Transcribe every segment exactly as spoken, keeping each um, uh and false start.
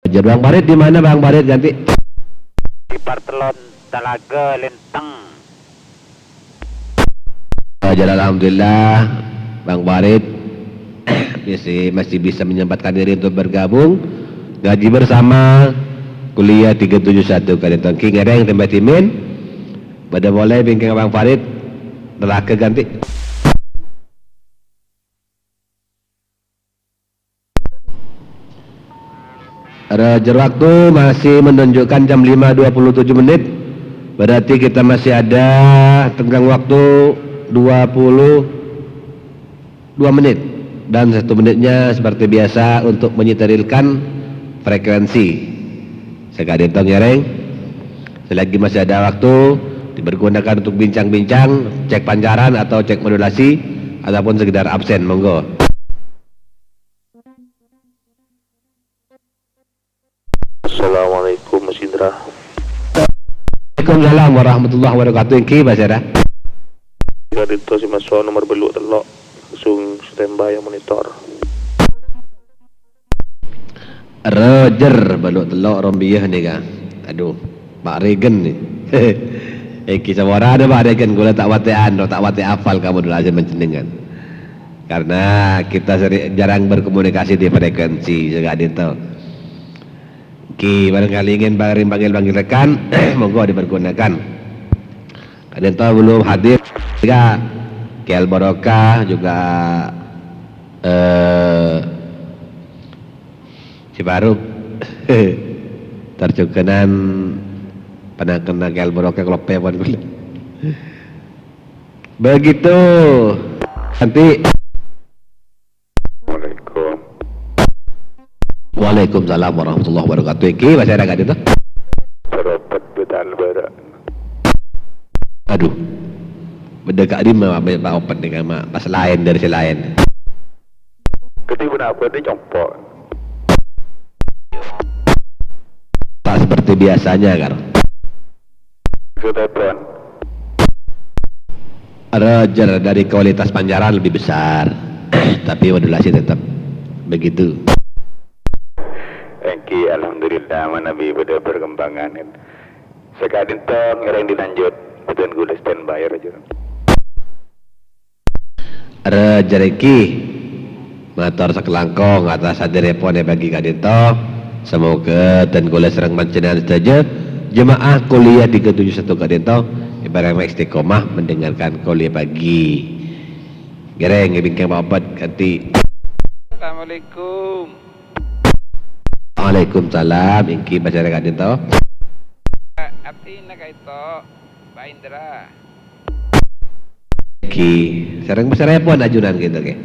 Jadi Bang Farid di mana Bang Farid ganti? Di Partelon, Talaga, Lenteng. Jadi alhamdulillah Bang Farid masih, masih bisa menyempatkan diri untuk bergabung ngaji bersama kuliah tiga tujuh satu kali tengki ngereng tempat timin. Pada mulai bingkang Bang Farid, Talaga ganti. Roger, waktu masih menunjukkan jam lima dua puluh tujuh menit. Berarti kita masih ada tenggang waktu dua puluh dua menit. Dan satu menitnya seperti biasa untuk mensterilkan frekuensi. Sekali tong ya, Reng. Selagi masih ada waktu, dipergunakan untuk bincang-bincang, cek pancaran atau cek modulasi, ataupun sekedar absen, monggo. Assalamualaikum, Mas Indra. Waalaikumsalam warahmatullahi wabarakatuh. Èngghi, Mas Era. Ka'dinto sè maso' nomer bâllu' tello'. Langsung standby monitor. Roger, bâllu' tello' rombiya nèka. Aduh, Pak Regen nè. Èngghi saporana Pak Regen, kaulâ ta' patè anu, ta' patè apal ka modulasi panjhennengngan. Karena kita seri-, jarang berkomunikasi di frekuensi sè ka'dinto. Ki, barangkali ingin panggil-panggil rekan, monggo dipergunakan. Ka'dinto belum hadir juga Ki Al Barokah, juga, eh, Cibaruk. Terjun kanan panangkana Ki Al Barokah kelopè pon kulâ. Begitu. Nanti. Assalamualaikum. Waalaikumsalam warahmatullahi wabarakatuh. Èngghi, Mas Era ka'dinto. Serobot betal bara. Aduh. Bâdâ ka'dimma, Pak, Pak Open nèka, Ma', pas laèn dâri sè laèn. Gede benar apa dia compo'? Tak seperti biasanya, Kar. Sudah pon. Roger, dari kualitas pancaran lebih besar, tapi modulasi tetap begitu. Èngghi, alhamdulillah, manabi bâdâ perkembangan. Saka'dinto ngèrèng dilanjut, bhunten kulâ standby, Roger. Rejeki. Mator sakalangkong atas hadirèpon è pagi ka'dinto. Samoga dân kulâ sareng panjhennengngan sadhâjâ jemaah kuliah tiga tujuh satu ka'dinto èparèngè istiqomah mendengarkan kuliah pagi. Ngèrèng è bingkèng Pak Obat kanti. Assalamualaikum. Waalaikumsalam. Èngghi, bhâsa ka'dinto. Artina ka'dinto, Pak Indra. Èngghi, sareng bhâsa rèpon ajunan ka'dinto, ghi.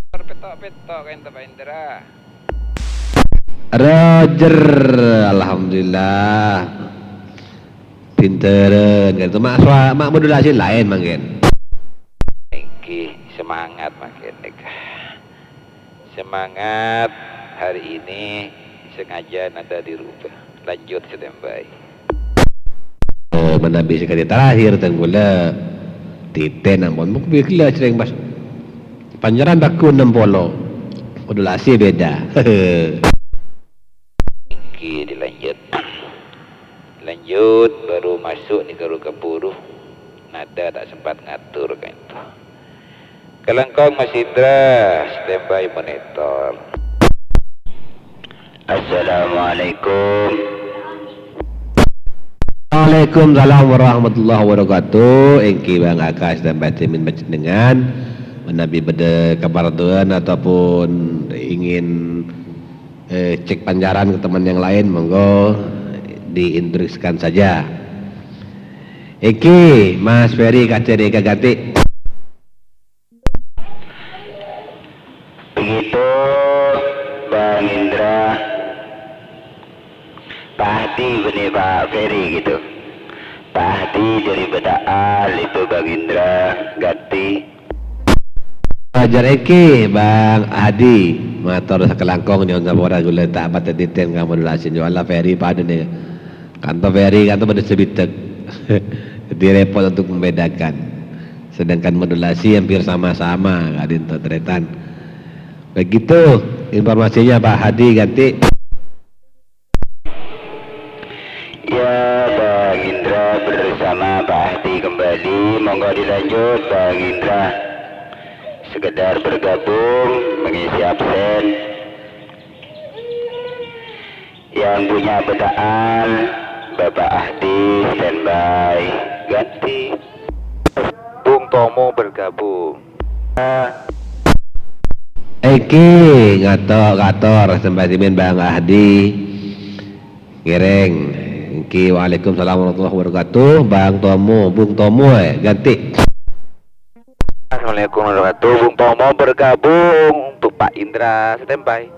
Pètto'-pètto' ka'dinto, Pak Indra. Roger, alhamdulillah. Pinteran, ka'dinto. Ma' sua-, ma' modulasi laèn mangkèn. Èngghi, semangat mangkèn, nèka. Semangat hari ini sengaja nada dirubah. Lanjut standby. Eh, manabi sakali terakhir, dân kulâ titèn ampon. Mungkin gila sering pas pancaran bâgus ennem puluh. Modulasi beda. Èngghi dilanjut. Lanjut, baru masuk nih, baru keburu. Nada tak sempat ngatur, ka'dinto. Kalangkong Mas Indra, standby monitor. Assalamualaikum. Waalaikumsalam warahmatullahi wabarakatuh. Èngghi Bang Aka, standby timin panjhennengngan. Manabi bâdâ kaparlowan ataupun ingin, eh, cek pancaran ke teman yang lain, monggo diinstruksikan saja. Èngghi, Mas Ferry kacèri ka ganti. Begitu, Bang Indra. Pak Hadi bânnè Pak Ferry gitu. Pak Hadi dari Bedaan itu Bang Indra ganti. Ajar èngghi, Bang Hadi. Mator sakalangkong nyo'on sapora kulâ ta' patè titèn ka modulasi. Nyo'on la Ferry padâ nè. Ka'dinto Ferry ka'dinto padâ sabidhâk. Jadi repot untuk membedakan. Sedangkan modulasi hampir sama-sama ka'dinto tarètan. Begitu informasinya Pak Hadi ganti. Ya, Bang Indra bersama Pak Ahdi kembali. Monggo dilanjut, Bang Indra. Sekedar bergabung, mengisi absen. Yang punya petaan, Bapak Ahdi, standby. Ganti. Bung Tomo bergabung. Èngghi, ngato-, kator, sembâ dhimèn Bang Ahdi. Ngèrèng. Èngghi, waalaikumsalam warahmatullahi wabarakatuh. Bang Tomo, Bung Tomo, eh, ganti. Assalamualaikum warahmatullahi wabarakatuh. Bung Tomo bergabung untuk Pak Indra, standby.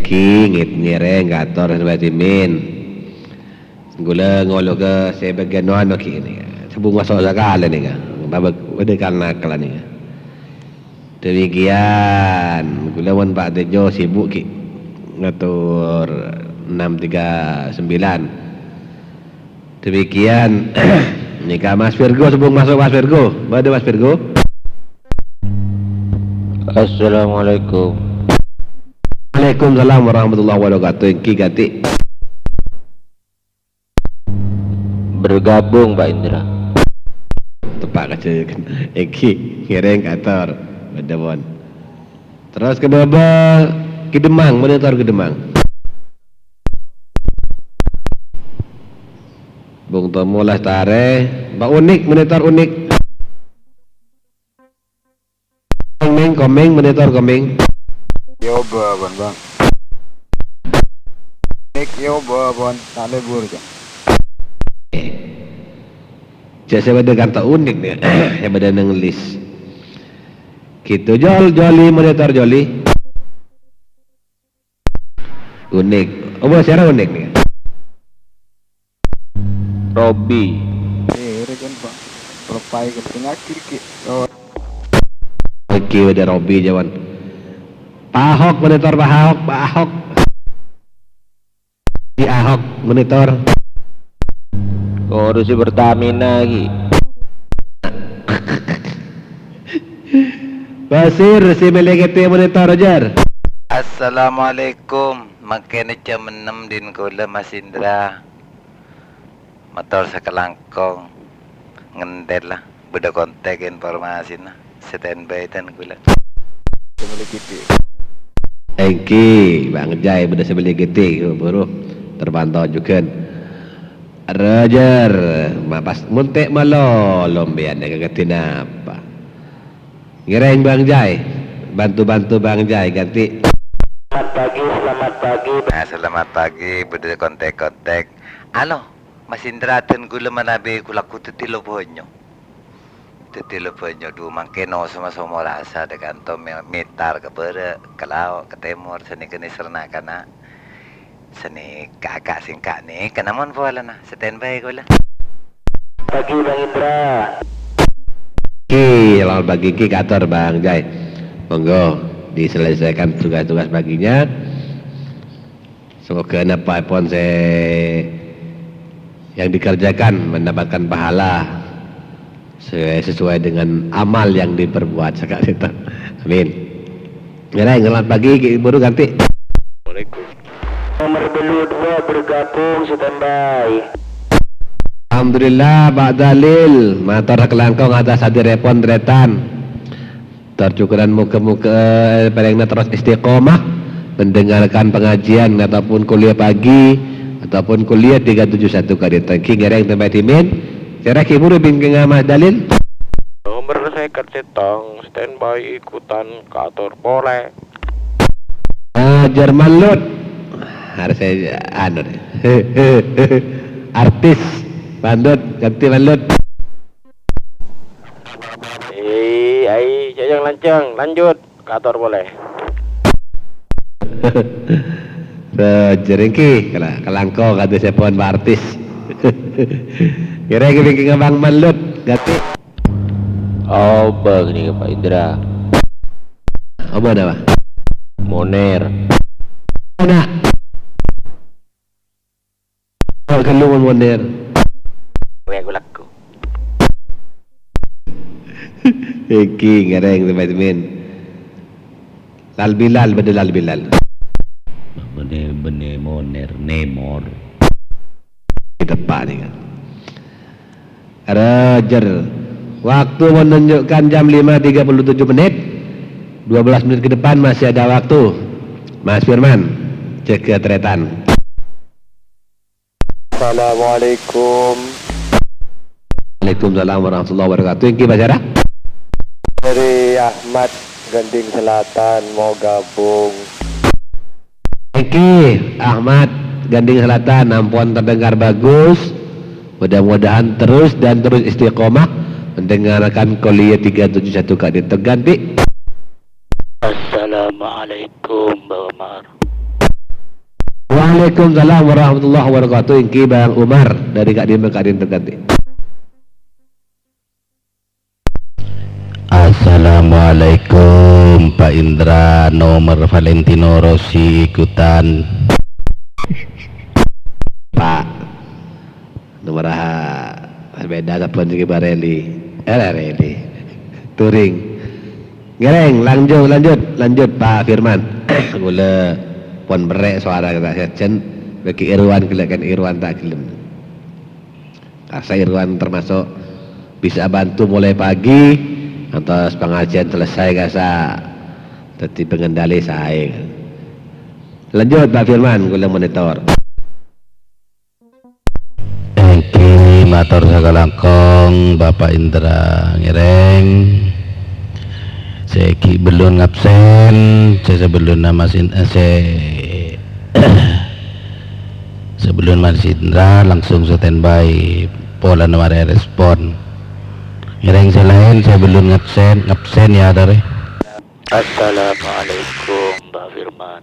Èngghi, ngè-, ngèrèng, kator, sembâ dhimèn. Ghulâ ngolok ka sè bâgiân no'an ghi' nèka. Sè bhunga so sakalè nèka. Bâbâ bâdâ kal-nakal nèka. Demikian, ghulâ mon Pak Tejo sibuk ghi'. Ngator enam tiga sembilan. Demikian, nèka Mas Virgo, sè bhunga maso' Mas Virgo. Bâdâ Mas Virgo? Assalamualaikum. Waalaikumsalam warahmatullahi wabarakatuh. Èngghi ganti. Bergabung, Pak Indra. Teppa' ka jâ-, èngghi, ngèrèng kator. Bâdâ pon. Terros ka bâbâ Kidemang, monitor Kidemang. Bung Tomo Lestari, Pak Unik, monitor Unik. Komeng, Komeng, monitor Komeng. Yo, bâbâ, Bang. Nik, yo, bâbâ, ta' lebur, Cak. Eh. Jâ' sè bâdâ kanta Unik nèka, sè bâdâ neng list. Gitu, Jol, Joli, monitor Joli. Unik. Oh, bâ, sèra Unik nèka. Robi. Eh, rèken, Pak. Pelepai kenceng akhir, Ki. Oh. Oke, bâdâ Robi, jâwan. Pak Ahok, monitor Pak Ahok, Pak Ahok. Di Ahok, monitor. Ngurusi Pertamina, Ki. Basir, sè mèlè G T monitor, Jar. Assalamualaikum. Mangkèn jam ennem dhin kaulâ, Mas Indra. Mator sakalangkong. Ngèntèr la, bâdâ kontak informasina. Standby dhin kaulâ. Èngghi, Bang Jai, bâdâ sè mèlè G T, buru terpantau jhughân. Roger, ma-, pas mon ta' malolo sampèyan nèka kadhi napa? Ngèrèng Bang Jai, bantu-bantu Bang Jai, ganti. Selamat pagi, selamat pagi. Ah, selamat pagi, bâdâ kontak-kontak. Alo, Mas Indra, dhin kaulâ manabi kaulâ ghu dhâddhi lo bânyo. Dhâddhi lo bânyo dhu mangkèn no-, soma-soma rasa dâ' kanto me-, mètar ka bârâ', ka lao', ka tèmor, sanèka nèserna kana'. Sanèka ka sèngka' nèka, namong polana, standby kaulâ. Pagi, Bang Indra. Ki, selamat pagi, Ki, kator, Bang Jai. Monggo diselesaikan tugas-tugas paginya. Semoga napa pon sè yang dikerjakan mendapatkan pahala se-, sesuai dengan amal yang diperbuat saka'dinto. Amin. Ngèrèng, selamat pagi, Ki, buru ganti. Assalamualaikum. Nomor bâllu dua bergabung, standby. Alhamdulillah, Pak Dalil. Mator kalangkong atas hadirèpon, tarètan. Tor syukuran moga-moga, eh, parèngna terros istiqomah mendengarkan pengajian ataupun kuliah pagi ataupun kuliah tiga tujuh satu ka'dinto. Èngghi ngèrèng sampè' dhimèn. Sèra ghi' buru bingkèngnga Mas Dalil. Nomor sèket sèttong, standby ikutan kator polè. Ah, Jerman Lut. Harus saya, anu, artis. Mandut, ganti Mandut. Eh, ai, jhâ' jhâng-lanjhâng, lanjut, kator polè. Roger èngghi, kala-, kalangkong kados èpon Pak Artis. Kira-kira bingkèngnga Bang Mandut, ganti. Obâ ghânèka Pak Indra. Obâ napa? Moner. Ana. Oh, ghâllu mon Moner. Weh, aku laku. Èngghi, ngèrèng, teman-teman. Lal Bilal, bâdâ Lal Bilal. Bânnè, bânnè Moner, Nemor. Tepa' nèka. Roger. Waktu menunjukkan jam lima tiga puluh tujuh menit. Dua belas menit ke depan masih ada waktu. Mas Firman, jaga tarètan. Assalamualaikum. Waalaikumsalam warahmatullahi wabarakatuh. Èngghi, Pak Sarah? Dari Ahmad Ganding Selatan mau gabung. Èngghi, Ahmad Ganding Selatan, ampon terdengar bagus. Mudah-mudahan terus dan terus istiqomah mendengarkan Kuliah tiga tujuh satu ka'dinto. Ganti. Assalamualaikum, Bang Umar. Waalaikumsalam warahmatullahi wabarakatuh. Èngghi Bang Umar dari ka'dimma ka'dinto ganti. Assalamualaikum, Pak Indra, nomor Valentino Rossi ikutan. Pak, nomor sepeda sampun sè bareli. Eh, reli. Touring. Ngèrèng, lanjut, lanjut, lanjut, Pak Firman. Kaulâ pon berrè' sowara kata sajân, bagi Irwan gellâ' kan Irwan ta' gelem. Kasa Irwan termasuk bisa bantu mulai pagi, ngantos pengajian selesai kasa dadi pengendali saè. Lanjut, Pak Firman, kaulâ monitor. Èngghi mator sakalangkong, Bapak Indra ngèrèng. Sè ghi' bellun ngabsen, sè sabellunna masin-, eh, sè sabellun Mas Indra langsung standby, polana marè respon. Ngèrèng sè laèn, sè bellun ngabsen, ngabsen ya, Tore. Assalamualaikum, Mbah Firman.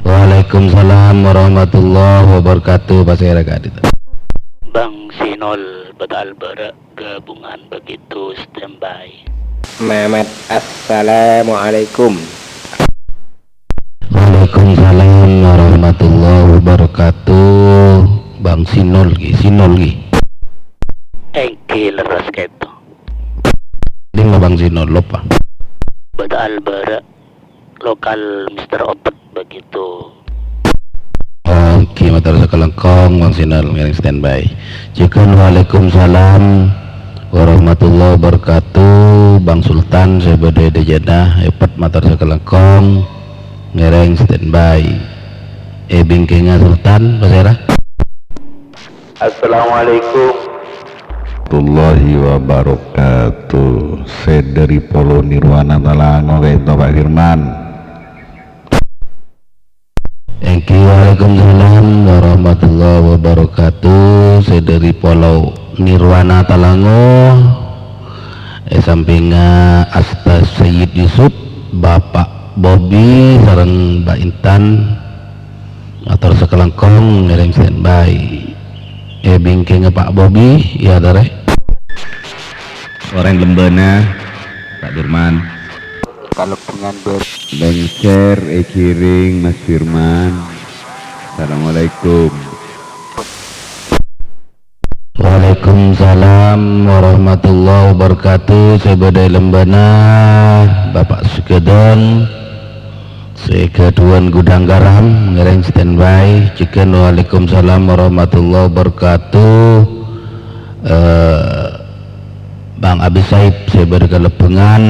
Waalaikumsalam warahmatullahi wabarakatuh. Pasèra ka'dinto? Bang Sinol Bata Albara gabungan begitu standby. Mamat, assalamualaikum. Waalaikumsalam warahmatullahi wabarakatuh. Bang Sinol ghi, Sinol ghi. Èngghi lerres kèto. Dimma Bang Sinol, loppa. Bata Albara. Lokal Mister Opet begitu. Oke, mator sakalangkong, Bang Sinol ngèrèng standby. Jhughân waalaikumsalam warahmatullahi wabarakatuh, Bang Sultan, sè bâdâ è dhâjâna, Opet mator sakalangkong, ngèrèng standby. È bingkèngnga Sultan, pasèra? Assalamualaikum warahmatullahi wabarakatuh. Sè dâri Polo Nirwana Talango ka'dinto Pak Firman. Èngghi, waalaikumsalam warahmatullahi wabarakatuh. Sè dâri Polo Nirwana Talango, è sampingnga Asta Sayyid Yusuf, Bapak Bobi sareng Mbak Intan. Mator sakalangkong ngèrèng standby. È bingkèngnga Pak Bobi, ya, Tore. Orèng Lembana, Pak Firman. Kalèbungan ber- Lèngsèr èghirèng Mas Firman. Assalamualaikum. Waalaikumsalam warahmatullahi wabarakatuh. Sè bâdâ è Lembana, Bapak Sukadon. Sè ghâdhuwân Gudang Garam, ngèrèng standby. Jhughân waalaikumsalam warahmatullahi wabarakatuh. Eh, Bang Abi Saib, sè bâdâ Kalèbungan.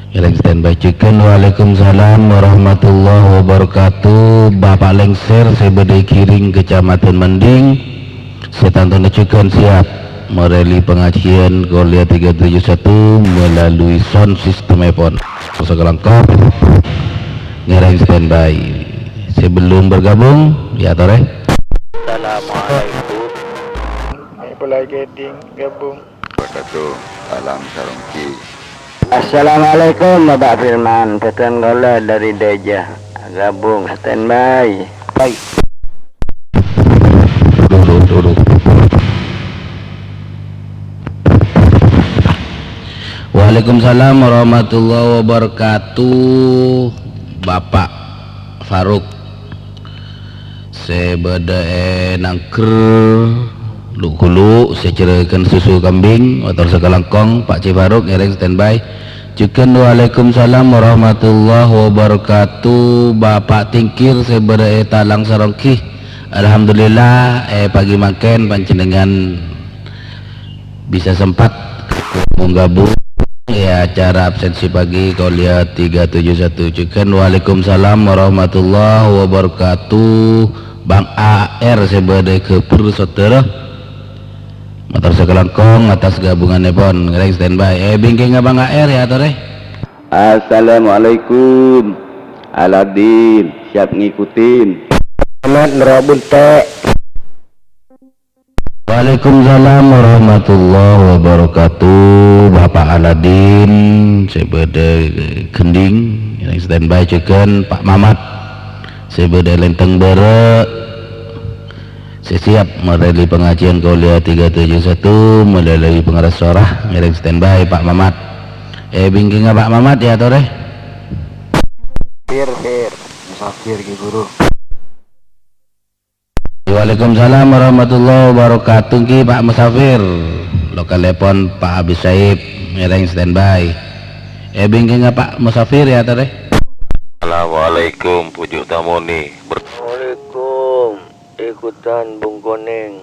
Ngèrèng standby jhughân. Waalaikumsalam warahmatullahi wabarakatuh. Bapak Lèngsèr sè bâdâ è Giring, Kecamatan Mending, sè tantona jhughân siap marèli pangajiân Kuliah tiga tujuh satu melalui sound system èpon. Sakalangkong ngèrèng standby. Sebelum bergabung, ya, Tore. Assalamualaikum. Ayo, mulai gabung. Wabarakatuh. Salam sareng Ki. Assalamualaikum, Bapak Firman. Pètèn kaulâ dâri Dâjâ. Gabung, standby. Baik. Duh, duh, duh, duh. Waalaikumsalam warahmatullahi wabarakatuh, Bapak Faruk. Sè bâdâ è Nangger, Lu'-Gulu', sè jhârâghân susu kambing, mator sakalangkong, Pak Ji Faruk ngèrèng standby. Jhughân waalaikumsalam warahmatullahi wabarakatuh, Bapak Tingkir sè bâdâ è Talang Saronggi, Alhamdulillah, eh, pagi mangkèn panjhennengan bisa sempat gabung-gabung, ya, acara absensi pagi Kuliah tiga tujuh satu. Jhughân, waalaikumsalam warahmatullahi wabarakatuh. Bang A R sè bâdâ è Gabur, saudara. Mator sakalangkong atas gabunganèpon. Ngèrèng standby. Eh, bingkèngnga Bang A R, ya, torè. Assalamualaikum. Aladin, siap ngikutin. Ahmad Nurul Bunte. Waalaikumsalam warahmatullahi wabarakatuh. Bapak Aladin, sè bâdâ è Gending, ngèrèng standby jhughân Pak Mamat, sè bâdâ è Lenteng Bârâ'. Sè siap marèli pangajiân Kuliah tiga tujuh satu melalui pengeras suara, ngèrèng standby, Pak Mamat. Eh, bingkèngnga Pak Mamat, ya, torè. Fir, Fir. Musafir, Ki Guru. Waalaikumsalam warahmatullahi wabarakatuh, Ki, Pak Musafir. Lokalèpon Pak Habib Saib, ngèrèng standby. Eh, bingkèngnga Pak Musafir, ya, torè. Assalamualaikum, Puju Tamoni. Ber- Assalamualaikum. Ikutan Bung Konèng.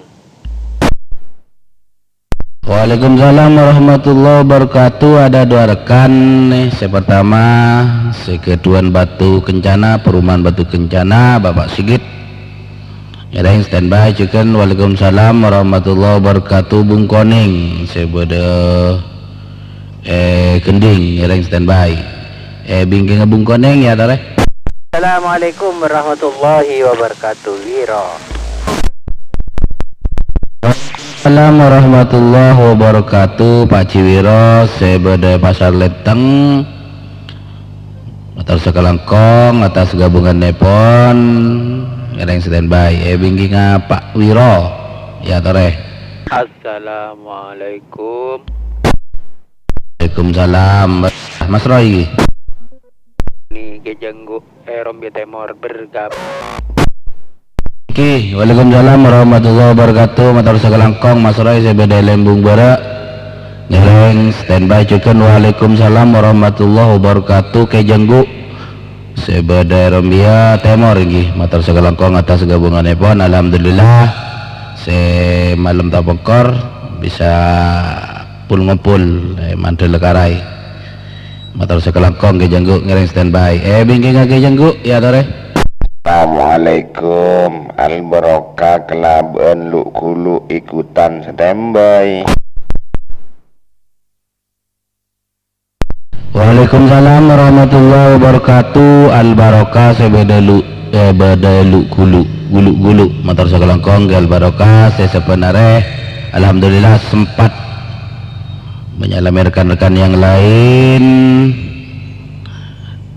Waalaikumsalam warahmatullahi wabarakatuh. Ada dua rekan, nih. Sè pertama, sè kedua Batu Kencana, Perumahan Batu Kencana, Bapak Sigit. Ngèrèng standby, jhughân. Waalaikumsalam warahmatullahi wabarakatuh, Bung Konèng. Sè bâdâ è Gending, ngèrèng standby. Eh, bingkèngnga Bung Konèng, ya, torè. Assalamualaikum warahmatullahi wabarakatuh, Wiro. Assalamualaikum warahmatullahi wabarakatuh, Pak Ji Wiro, sè bâdâ è Pasar Lenteng. Mator sakalangkong atas gabunganèpon, ngèrèng standby. Eh, bingkèngnga Pak Wiro, ya, torè. Assalamualaikum. Waalaikumsalam. Mas Roy. Nèka Janggu, eh, Rombi Tèmor bergabung. Oke, waalaikumsalam warahmatullahi wabarakatuh. Mator sakalangkong, Mas Roy, sè bâdâ è Lembung Bârâ'. Ngèrèng standby jhughân. Waalaikumsalam warahmatullahi wabarakatuh, Kè Janggu. Sè bâdâ è Rombia Tèmor, èngghi. Mator sakalangkong atas gabunganèpon. Alhamdulillah, sè malem tapongkor bisa pul-ngompol, eh, mandhâl karai. Mator sakalangkong, Kè Janggu, ngèrèng standby. Eh, bingkèngnga Kè Janggu, ya, torè. Assalamualaikum. Al Barokah kalabân Lu' Gulu' ikutan standby. Waalaikumsalam warahmatullahi wabarakatuh. Al Barokah sè bâdâ Lu', eh, bâdâ Lu' Gulu', Gulu'-Gulu'. Mator sakalangkong, Al Barokah sè sabbhân arè, alhamdulillah, sempat menyalami rekan-rekan yang lain.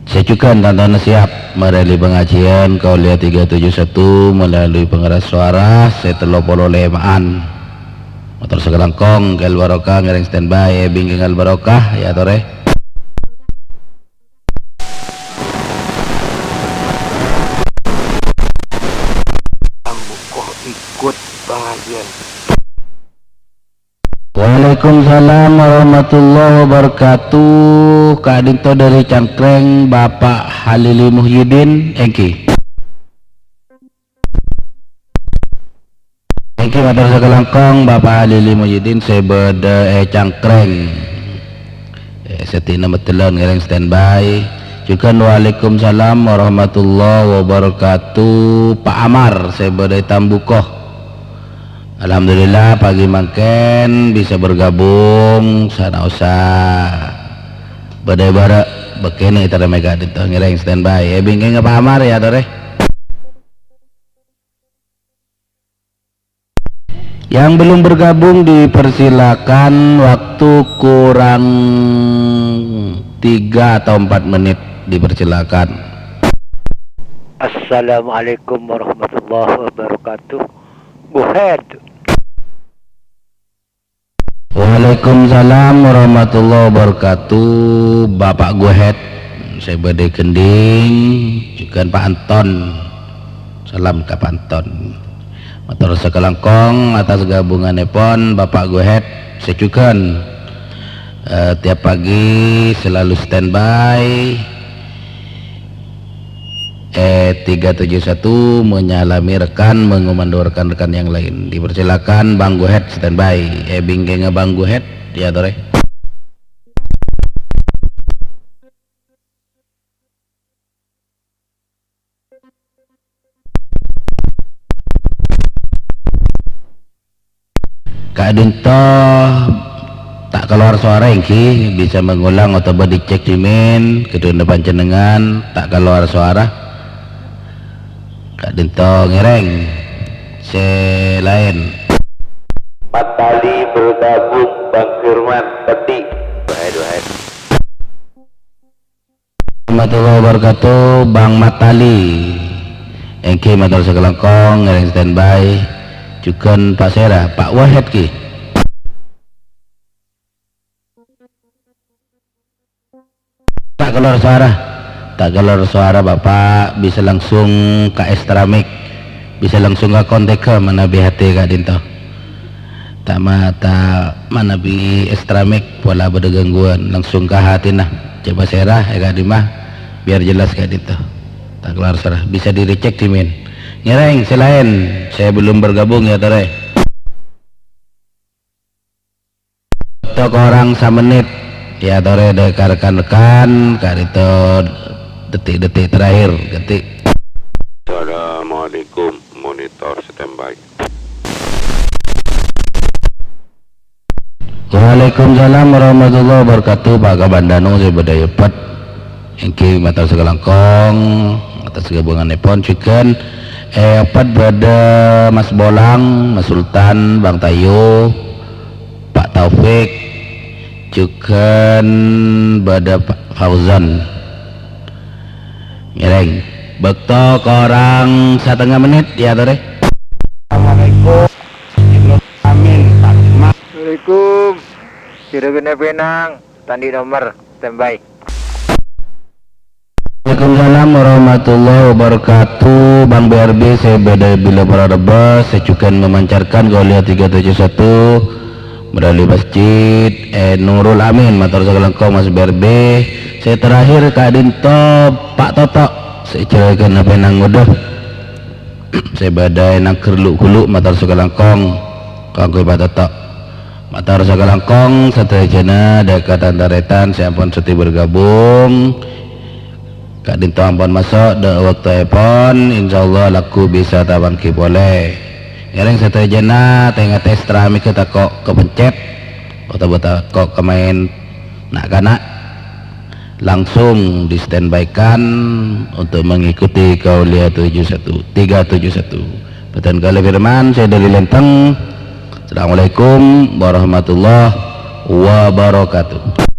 Sè jhughân tantona siap marèli pangajiân Kuliah tiga tujuh satu melalui pengeras suara sè tello polo lèma'an. Mator sakalangkong, Kè Al Barokah ngèrèng standby, eh, bingkèngnga Al Barokah, ya, torè. Ambuko ikut pangajiân. Waalaikumsalam warahmatullahi wabarakatuh. Ka'dinto dâri Cangkreng, Bapak Halili Muhyiddin, èngghi. Èngghi, mator sakalangkong, Bapak Halili Muhyiddin sè bâdâ è Cangkreng. Eh, sedina Magelang ngèrèng standby. Jhughân waalaikumsalam warahmatullahi wabarakatuh. Pak Amar sè bâdâ è Tambuko. Alhamdulillah, pagi mangkèn bisa bergabung, sanaossa bâdâ è Bârâ', bâkènè ètarèmè ka'dinto ngèrèng standby. Eh, bingkèngnga Pak Amar, ya, torè. Yang belum bergabung dipersilakan, waktu kurang tiga atau empat menit, dipersilakan. Assalamualaikum warahmatullahi wabarakatuh. Go ahead. Waalaikumsalam warahmatullahi wabarakatuh, Bapak Guhet, sè bâdâ è Gending, jhughân Pak Anton. Salam ka Pak Anton. Mator sakalangkong atas gabunganèpon Bapak Guhet sè jhughân, eh, tiap pagi selalu standby. Eh, tiga tujuh satu menyalami rekan, mengomando rekan-rekan yang lain. Dipersilakan, Bang Guhed, standby. Eh, bingkèngnga Bang Guhed, ya, tore. Ka'dinto ta' kalowar sowara èngghi, bisa mengulang otabâ dicek dhimèn, ghâdhuwânna panjhennengngan ta' kalowar sowara. Ka'dinto ngèrèng sè laèn. Matali bergabung, Bang Firman, peti. Duhai, duhai. Warahmatullahi wabarakatuh, Bang Matali. Èngghi mator sakalangkong, ngèrèng standby. Jhughân Pak Sera, Pak Wahed ghi. Ta' kalowar sowara. Ta' kalowar sowara, Bapak, bisa langsung ka extra mic. Bisa langsung ka kontèk manabi H T ka'dinto. Ta' ma-, ta' manabi extra mic, pola bâdâ gangguan, langsung ka H T-na. Coba Sera, è ka'dimma, biar jelas ka'dinto. Ta' kalowar sowara, bisa dicek dhimèn. Ngèrèng sè laèn, sè belum bergabung ya, tore. Bâkto korang samennit, ya, tore, dâ' ka rekan-rekan, ka'dinto detik-detik terakhir, detik. Assalamualaikum, monitor standby. Waalaikumsalam warahmatullahi wabarakatuh, Pak Kabandanu sè bâdâ è Pet. Èngghi mator sakalangkong, atas gabunganèpon jhughân, è Pet bâdâ Mas Bolang, Mas Sultan, Bang Tayo, Pak Taufik, jhughân bâdâ Pak Fauzan. Ngèrèng, bâkto korang satengnga mennit, ya, tore. Assalamualaikum. Amin. Assalamualaikum. Sira kena penang, tandi nomor, standby. Waalaikumsalam warahmatullahi wabarakatuh. Bang B R B sè bâdâ è Bilâ Pararebba, sè jhughân memancarkan Gaulia tiga tujuh satu melalui masjid, eh, Nurul Amin, mator sakalangkong Mas B R B. Sè terakhir ka'dinto Pak Toto, sè jhughân penang ngodâ. Sè bâdâ è Nangghâr Lu'-Ghulu', mator sakalangkong kaangghuy Pak Toto. Mator sakalangkong sadhâjâna dâ' ka tan-tarètan sè ampon sudi bergabung. Ka'dinto ampon maso' dâ' bâktoèpon, insyaallah lagghu bisa tapangghi polè. Ngèrèng sadhâjâna tè-ngatè extra mic tako' kapencèt otabâ tako' kamaèn na'-kana'. Langsung di-standby-kan untuk mengikuti Gaulia tujuh satu, tiga tujuh satu. Bhâdhân kaulâ Firman, saya dari Lenteng. Assalamualaikum warahmatullahi wabarakatuh.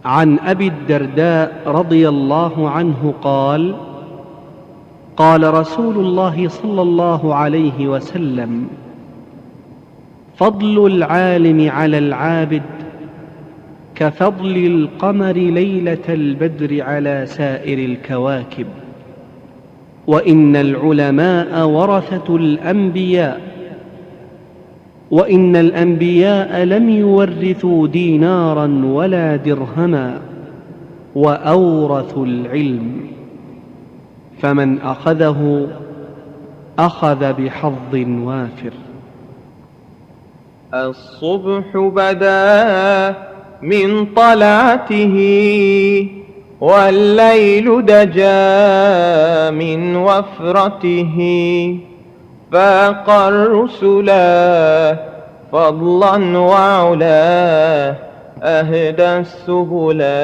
عن أبي الدرداء رضي الله عنه قال: قال رسول الله صلى الله عليه وسلم: فضل العالم على العابد كفضل القمر ليلة البدر على سائر الكواكب، وإن العلماء ورثة الأنبياء، وإن الأنبياء لم يورثوا دينارا ولا درهما، وأورثوا العلم، فمن أخذه أخذ بحظ وافر. الصبح بدا من طلعته، والليل دجى من وفرته، فاق الرسلا فضلا وعلا، أهدى السبلا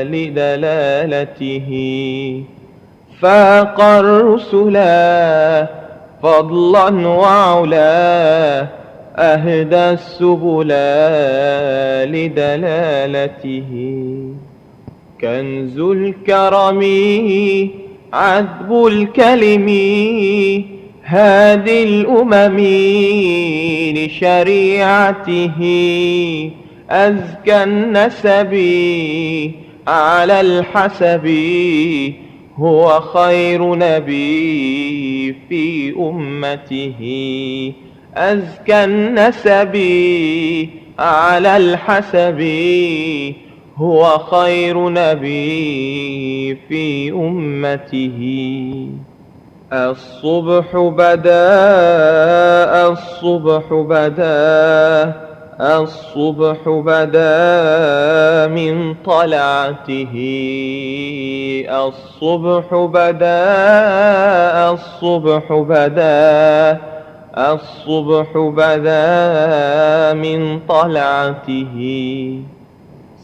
لدلالته. فاق الرسلا فضلا وعلا، أهدى السبل لدلالته. كنز الكرم، عذب الكلم، هادي الأمم لشريعته. أزكى النسب على الحسب، هو خير نبي في أمته. أزكى النسب على الحسب، هو خير نبي في أمته. الصبح بدا، الصبح بدا، الصبح بدا من طلعته. الصبح بدا، الصبح بدا، الصبح بدا من طلعته.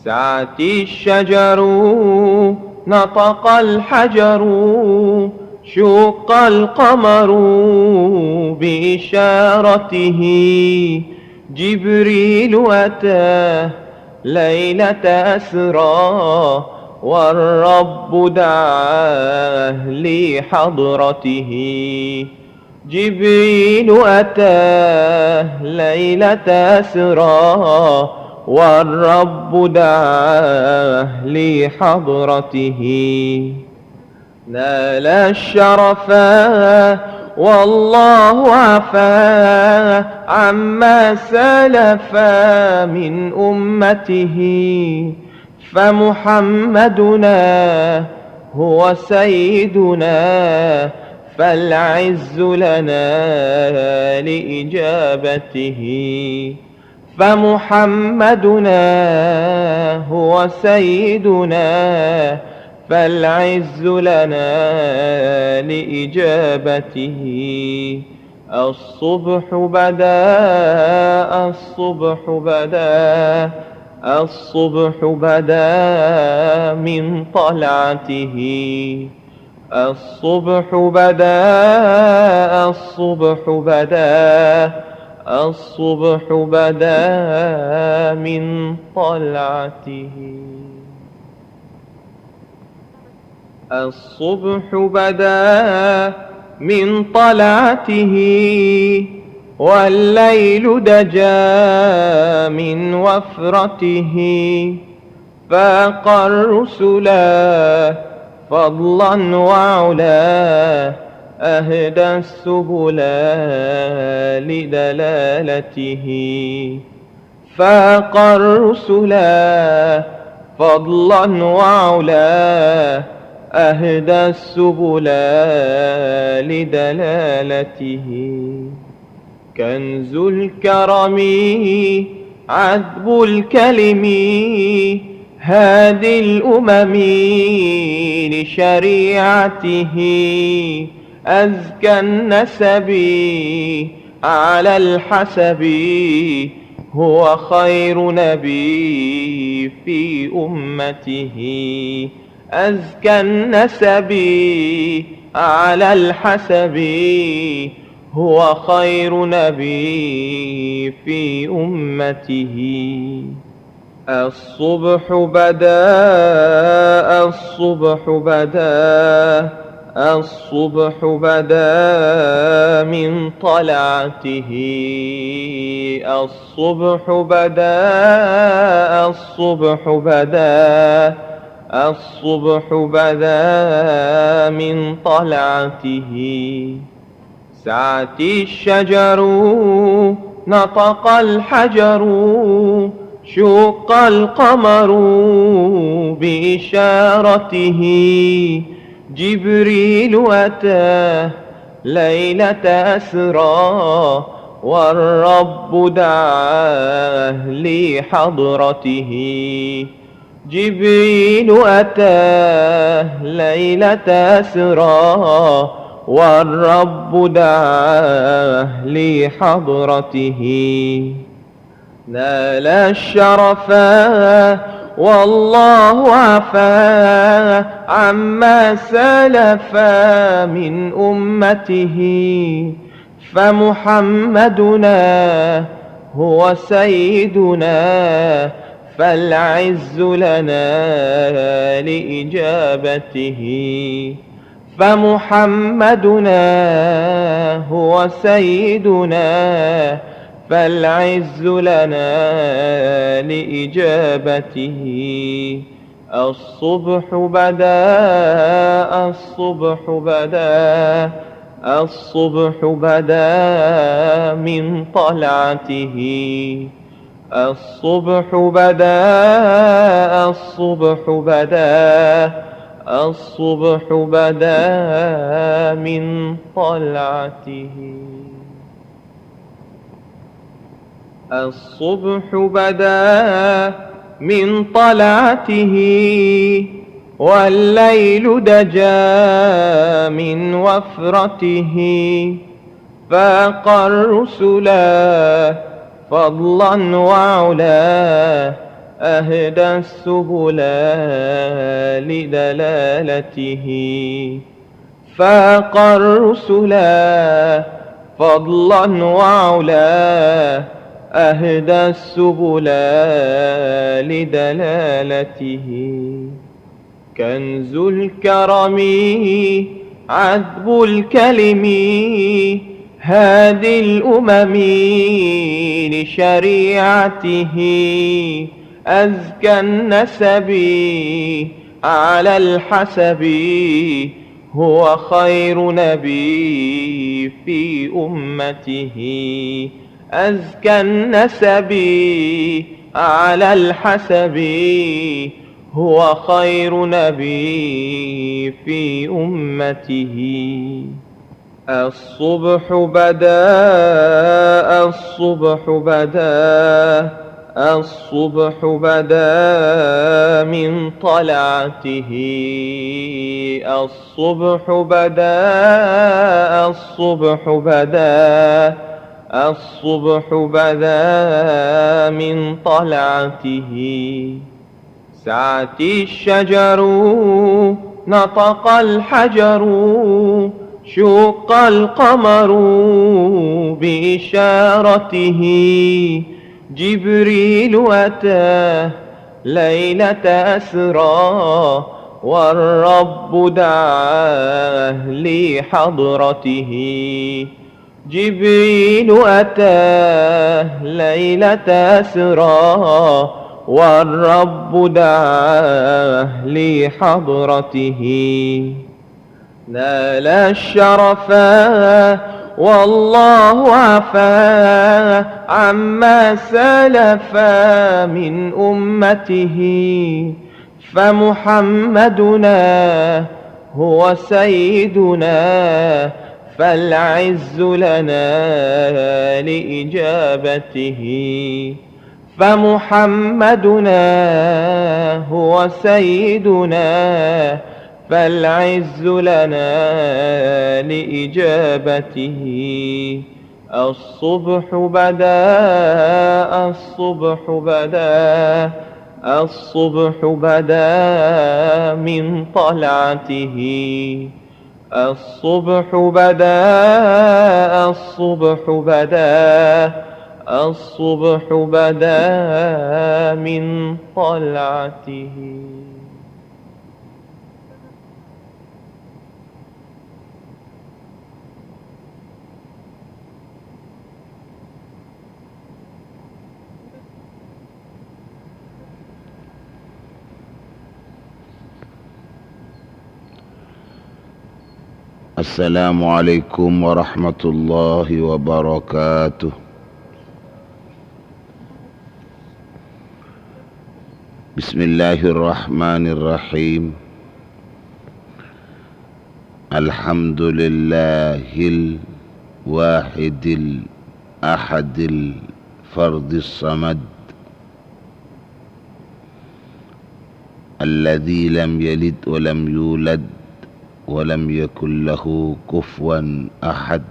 سعت الشجر، نطق الحجر، شق القمر بإشارته. جبريل أتى ليلة أسرى، والرب دعاه لحضرته. جبريل أتى ليلة أسرى، والرب دعاه لحضرته. نال الشرفا والله عفا عما سلف من أمته. فمحمدنا هو سيدنا، فالعز لنا لإجابته. فمحمدنا هو سيدنا، فالعز لنا لإجابته. الصبح بدا، الصبح بدا، الصبح بدا من طلعته. الصبح بدا، الصبح بدا، الصبح بدا من طلعته. الصبح بدا من طلعته، والليل دجا من وفرته. فاق الرسلا فضلا وعلا، أهدى السبل لدلالته. فاق الرسلا فضلا وعلا، أهدى السبل لدلالته. كنز الكرم، عذب الكلم، هادي الأمم لشريعته. أزكى النسب على الحسب، هو خير نبي في أمته. أزكى النسب على الحسب، هو خير نبي في أمته. الصبح بدا، الصبح بدا، الصبح بدا من طلعته. الصبح بدا، الصبح بدا، الصبح بدا من طلعته. سعت الشجر، نطق الحجر، شق القمر بإشارته. جبريل أتى ليلة أسرى، والرب دعاه لحضرته. جبريل أتى ليلة أسرى، والرب دعاه لحضرته. نال الشرفا والله عفا عما سلف من أمته. فمحمدنا هو سيدنا فالعز لنا لإجابته، فمحمدنا هو سيدنا فالعز لنا لإجابته. الصبح بدا، الصبح بدا، الصبح بدا من طلعته. الصبح بدا، الصبح بدا، الصبح بدا من طلعته. الصبح بدا من طلعته، والليل دجا من وفرته، فاق الرسلا فضلا وعلا، أهدى السبلا لدلالته. فاق الرسلا فضلا وعلا، أهدى السبلا لدلالته. كنز الكرم عذب الكلم، هادي الأمم لشريعته. أزكى النسب على الحسب، هو خير نبي في أمته. أزكى النسب على الحسب، هو خير نبي في أمته. الصبح بدا، الصبح بدا، الصبح بدا من طلعته. الصبح بدا، الصبح بدا، الصبح بدا من طلعته. سعت الشجر، نطق الحجر، شق القمر بإشارته. جبريل أتى ليلة أسرى، والرب دعاه لحضرته. جبريل أتاه ليلة أسرى، والرب دعاه لحضرته. نال الشرفا والله عفا عما سلفا من أمته. فمحمدنا هو سيدنا، فالعز لنا لإجابته. فمحمدنا هو سيدنا، فالعز لنا لإجابته. الصبح بدا، الصبح بدا، الصبح بدا من طلعته. الصبح بدا، الصبح بدا، الصبح بدا من طلعته. السلام عليكم ورحمة الله وبركاته. بسم الله الرحمن الرحيم. الحمد لله الواحد الأحد الفرد الصمد، الذي لم يلد ولم يولد ولم يكن له كفوا أحد.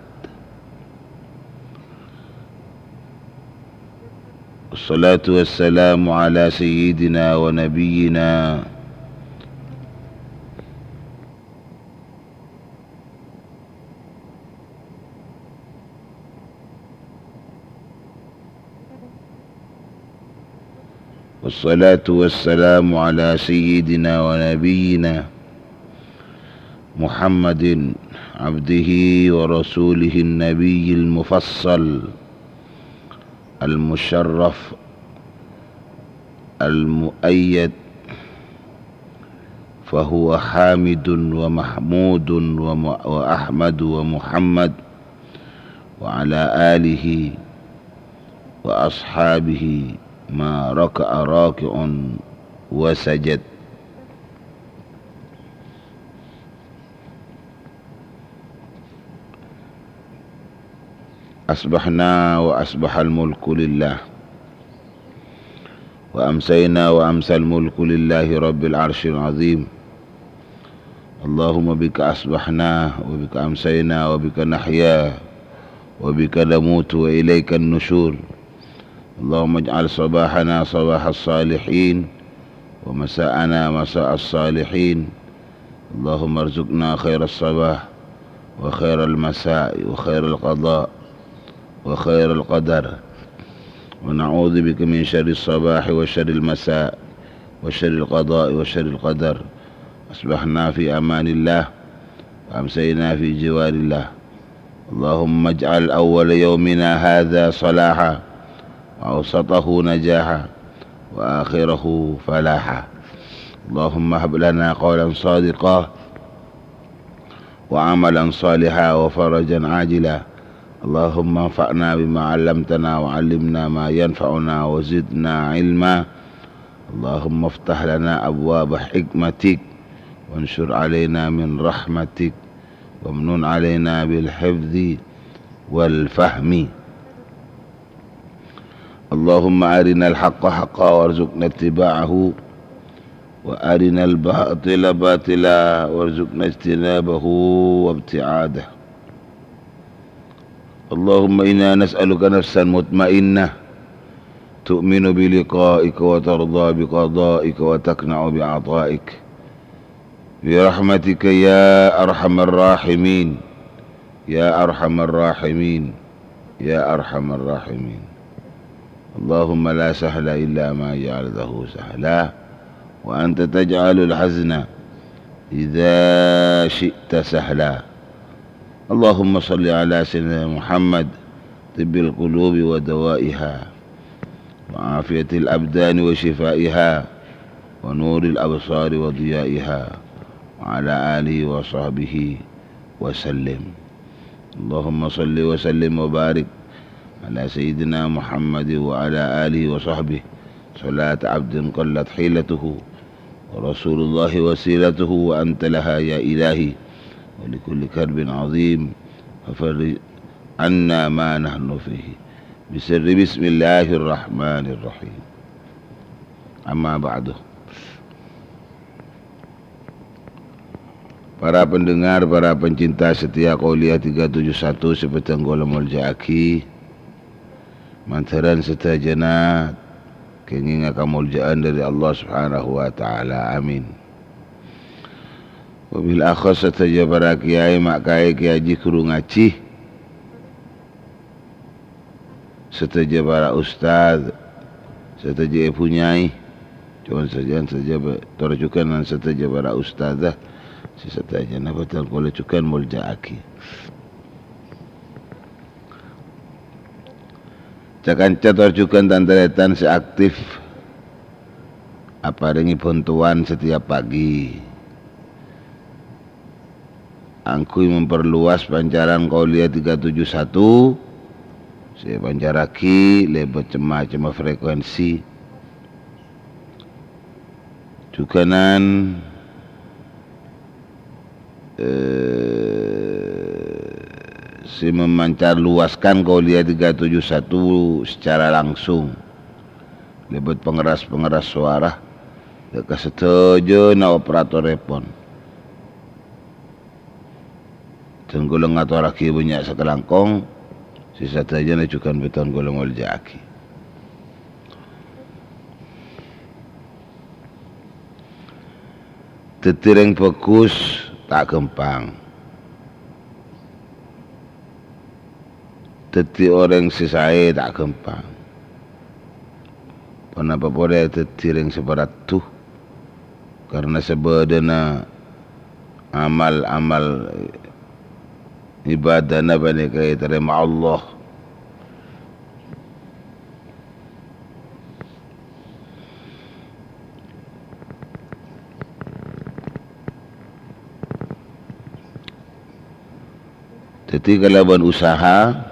والصلاة والسلام على سيدنا ونبينا والصلاة والسلام على سيدنا ونبينا محمد عبده ورسوله النبي المفصل المشرف المؤيد، فهو حامد ومحمود وم-، وأحمد ومحمد وعلى آله وأصحابه ما ركع راكع وسجد. أصبحنا وأصبح الملك لله، وأمسينا وأمسى الملك لله رب العرش العظيم. اللهم بك أصبحنا وبك أمسينا وبك نحيا وبك نموت وإليك النشور. اللهم اجعل صباحنا صباح الصالحين ومساءنا مساء الصالحين. اللهم ارزقنا خير الصباح وخير المساء وخير القضاء وخير القدر، ونعوذ بك من شر الصباح وشر المساء وشر القضاء وشر القدر. أصبحنا في أمان الله وأمسينا في جوار الله. اللهم اجعل أول يومنا هذا صلاحا، وأوسطه نجاحا، وآخره فلاحا. اللهم هب لنا قولا صادقا، وعملا صالحا، وفرجا عاجلا. اللهم انفعنا بما علمتنا، وعلمنا ما ينفعنا، وزدنا علما. اللهم افتح لنا أبواب حكمتك، وانشر علينا من رحمتك، وامنن علينا بالحفظ والفهم. اللهم أرنا الحق حقا وارزقنا اتباعه، وأرنا الباطل باطلا وارزقنا اجتنابه وابتعاده. اللهم إنا نسألك نفسا مطمئنة تؤمن بلقائك وترضى بقضائك وتقنع بعطائك، برحمتك يا أرحم الراحمين، يا أرحم الراحمين، يا أرحم الراحمين. اللهم لا سهل إلا ما جعلته سهلا، وأنت تجعل الحزن إذا شئت سهلا. اللهم صل على سيدنا محمد، طب القلوب ودوائها، وعافية الأبدان وشفائها، ونور الأبصار وضيائها، وعلى آله وصحبه وسلم. اللهم صل وسلم وبارك على سيدنا محمد وعلى آله وصحبه صلاة عبد قلت حيلته، ورسول الله وسيلته، وأنت لها يا إلهي، ولكل كرب عظيم، ففرج عنا ما نحن فيه، بسر بسم الله الرحمن الرحيم. أما بعد. Para pendengar, para pencinta setia Qauliyah tiga tujuh satu sè bhâdhân kaulâ molja'aghi, mandhârân sadhâjâna kèngènga kamolja'an dhâri Allah Subhanahu wa Ta'ala. Amin. Wabil akhas sadhâjâ para kiai, ma' kaè, kiai haji, ghuru ngajhi. Sadhâjâ para ustad, sadhâjâ èbhu nyai, coma sadhâjâ, sadhâjâ pa-, tor jhughân sadhâjâ para ustadzah, sè sadhâjâna bhâdhân kaulâ jhughân molja'aghi. Ca-kanca tor jhughân tan-tarètan sè aktif aparèngè bhântowan setiap pagi. Angghuy memperluas pancaran Qauliyah tiga tujuh satu, sè èpancarraghi lèbât cem-macemma frekuensi. Jhughânan, eh, sè memancar luaskan Qauliyah tiga tujuh satu secara langsung, lèbât pangeras-pangeras sowara, ka sadhâjâna operatorèpon. Dân kaulâ ngatorraghi bânnya' sakalangkong, sè sadhâjâna jhughân bhâdhân kaulâ molja'aghi. Dhâddhi rèng bhâghus ta' ghâmpang. Dhâddhi orèng sè saè ta' ghâmpang. Ponapa polè dhâddhi rèng sè paraddu? Karna sabâdâna amal-amal ibadana panèka ètarèma Allah. Dhâddhi, kalabân usaha,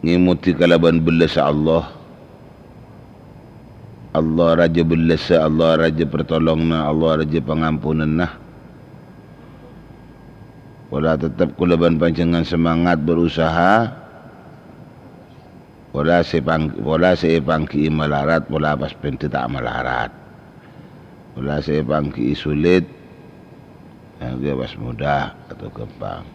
ngèmodhi kalabân bellâssa Allah. Allah rajâ bellâssa, Allah rajâ partolonganna, Allah rajâ pangamponanna. Pola tettep kaulâ bân panjhennengngan semangat berusaha. Pola sè pang-, pola sè èpangghi'i malarat, pola pas bhendhâ ta' malarat. Pola sè èpangghi'i sulit, ya, pas mudah atau gampang.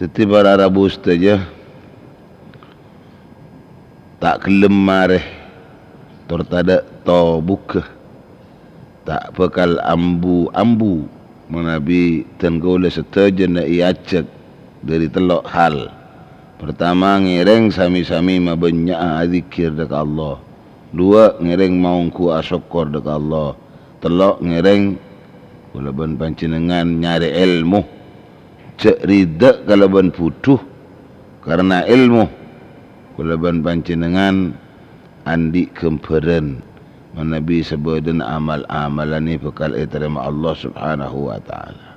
Dhâddhi, para rabu sadhâjâ, ta' ghellem marè, tor tadâ' tobugghâ. Ta' bhâkal ambu-ambu manabi dân kaulâ sadhâjâna èajhâk dhâri tello' hal. Partama, ngèrèng sami-sami mabânnya'â adzikkèr dâ' ka Allah. Duwâ', ngèrèng maongghu asokkor dâ' ka Allah. Tello', ngèrèng kaulâ bân panjhennengngan nyarè èlmo. Jhâ' ridhâ kalabân budhu, karna èlmo kaulâ bân panjhennengngan andi' ghâmbhârân manabi sabâdâna amal-amalanna bhâkal ètarèma Allah Subhanahu wa Ta'ala.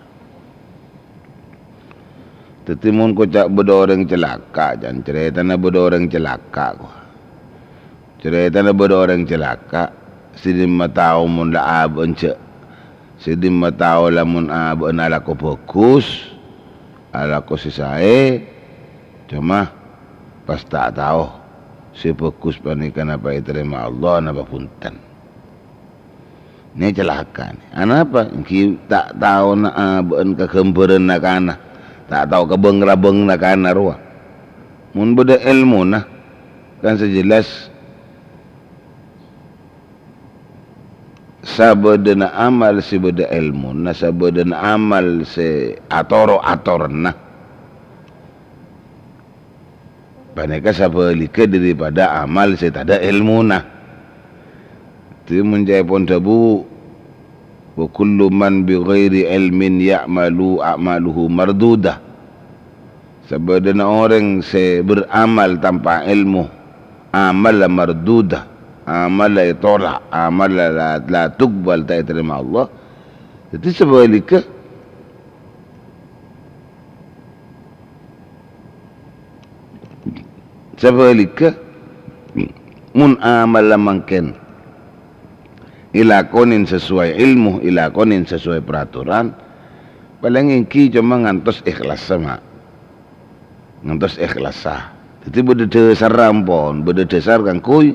Dhâddhi, mon koca' bâdâ orèng calaka', can carètana bâdâ orèng calaka', ko. Carètana bâdâ orèng calaka', sè dimma tao mon la abâ'na jhâ', sè dimma tao lamon abâ'na alako bhâghus, alako sè saè, coma pas ta' tao sè bhâghus panèka napa ètarèma Allah napa bhunten. Nè calaka', nè. Anapa? Èngghi ta' taona abâ'na kaghâmbhârânna kana, ta' tao kabâng-rabângnga kana rowa. Mon bâdâ èlmona, kan sè jelas sabâdâna amal sè bâdâ èlmona, sabâdâna amal sè atoro'-atoranna, panèka sabhâligghâ daripada amal sè tadâ' èlmona. Dhâddhi, mon ca'èpon dhâbu, "Wa kullu man bi ghairi ilmin ya'malu a'maluhu mardudah." Sabâdâna orèng sè beramal tanpa èlmo, amalla mardudah, amalla ètolak, amalla la, la tuqbal, ta' ètarèma Allah. Dhâddhi, sabhâligghâ, Sabhâligghâ, mon amalla mangkèn èlakonè sasoway èlmo, èlakonè sasoway paraturan, palèng èngghi coma ngantos èkhlassa, ma'. Ngantos èkhlassa. Dhâddhi bâdâ dhâsarra ampon, bâdâ dhâsar kaangghuy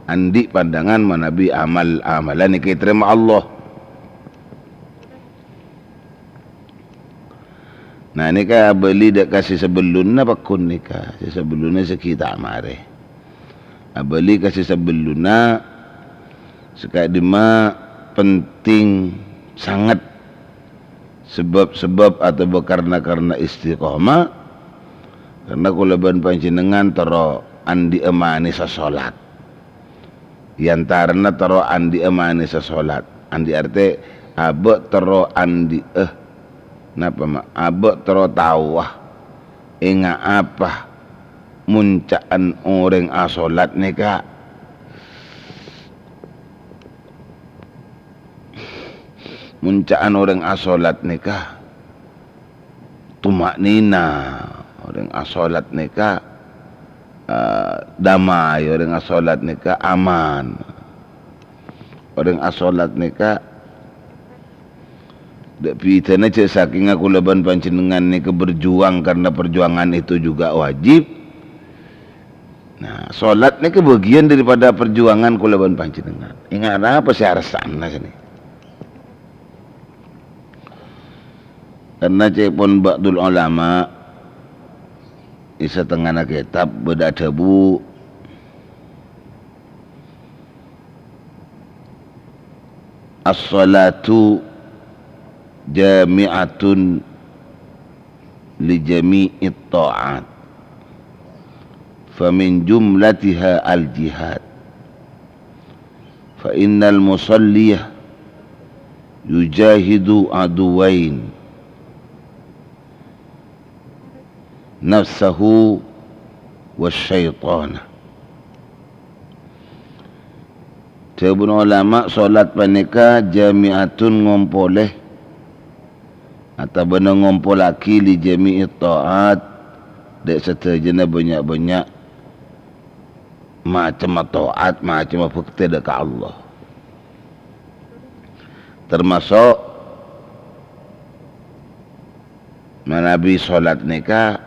andi' pandangan manabi amal-amalan èkè ètarèma Allah. Nah, nèka abâli dâ' ka sè sabellunna pagghun nèka, sè sabellunna sè ghi' ta' marè. Abâli ka sè sabellunna, sè ka'dimma penting sanget sebab-sebab atabâ karna-karna istiqomah, karna kaulâ bân panjhennengngan terro andi'â manèssa solat. È antarana terro andi'â manèssa solat. Andi' artè abâ' terro andi'â. Napa, ma'? Abâ' terro taowa. Ènga' apa? Mon ca'na orèng asolat nèka. Mon ca'na orèng asolat nèka. Tuma'ninah, orèng asolat nèka, eh, damai, orèng asolat nèka aman. Orèng asolat nèka, dâ' bhidhâna jhâ' sakènga kaulâ bân panjhennengngan nèka berjuang, karena perjuangan itu juga wajib. Nah, solat nèka bagian daripada perjuangan kaulâ bân panjhennengngan. Ènga' napa sè arassa'ana sanè? Karena ca'èpon ba'dul ulama, è satengngana kètab bâdâ adhâbu, As-salatu jami'atun li jami'it ta'at, famin jumlatiha al-jihad, fa innal musalliya yujahidu aduwain, nafsahu wa syaitana. Dhâbuna ulama, salat panèka jami'atun ngompolè, otabâna ngompollaghi li jami'it ta'at, dâ' sadhâjâna bânnya'-bânnya' macemma ta'at, macemma bhâktè dâ' ka Allah. Tamaso' manabi salat nèka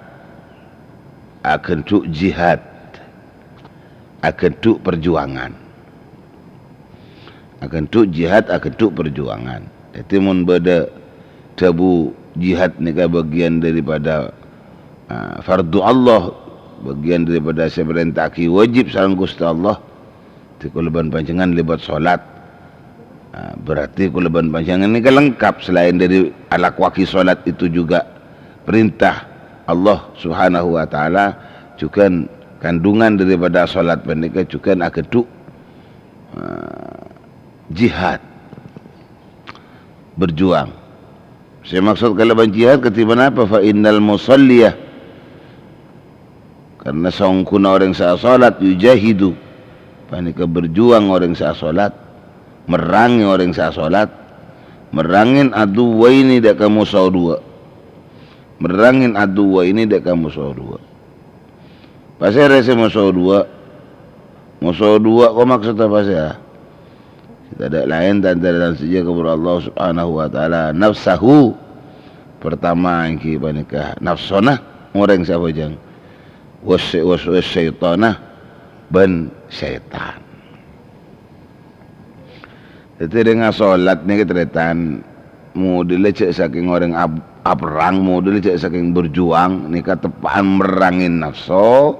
aghândhu' jihad, aghândhu' parjuwangan. Aghândhu' jihad, aghândhu' parjuwangan. Dhâddhi, mon bâdâ dhâbu jihad nèka bâgiyân daripada, ah, fardu Allah, bâgiyân daripada sè èparènta'aghi wajib sareng Ghustè Allah, dhâddhi kaulâ bân panjhennengngan lèbât salat. Ah, berarti kaulâ bân panjhennengngan nèka lengkap, selain dari alakuwaghi salat itu juga perintah Allah Subhanahu wa Ta'ala, jhughân kandungan daripada salat panèka jhughân aghândhu', ah, jihad, berjuang. Sè maksod kalabân jihad kadhi ponapa? Fa innal musalliya, karna saongghuna orèng sè asolat, yujahidu, panèka berjuang orèng sè asolat, merrangè orèng sè asolat, merrangè aduwaini, dâ' ka moso dhuwâ', merrangè aduwaini, dâ' ka moso dhuwâ'. Pasèra sè moso dhuwâ'? Moso dhuwâ' ko maksodda pasèra? Sè tadâ' laèn tan-tarètan sadhâjâ ka bhuru Allah Subhanahu wa Ta'ala, nafsahu. Pertama èngghi panèka nafsona orèng sè abhâjâng. Was-, was-, was-, syaitana, bân sètan. Dhâddhi, rèng asolat nèka, tarètan, modella jhâ' sakèng orèng ab-, aperrang, modella jhâ' sakèng berjuang, nèka teppa'an merrangè nafso,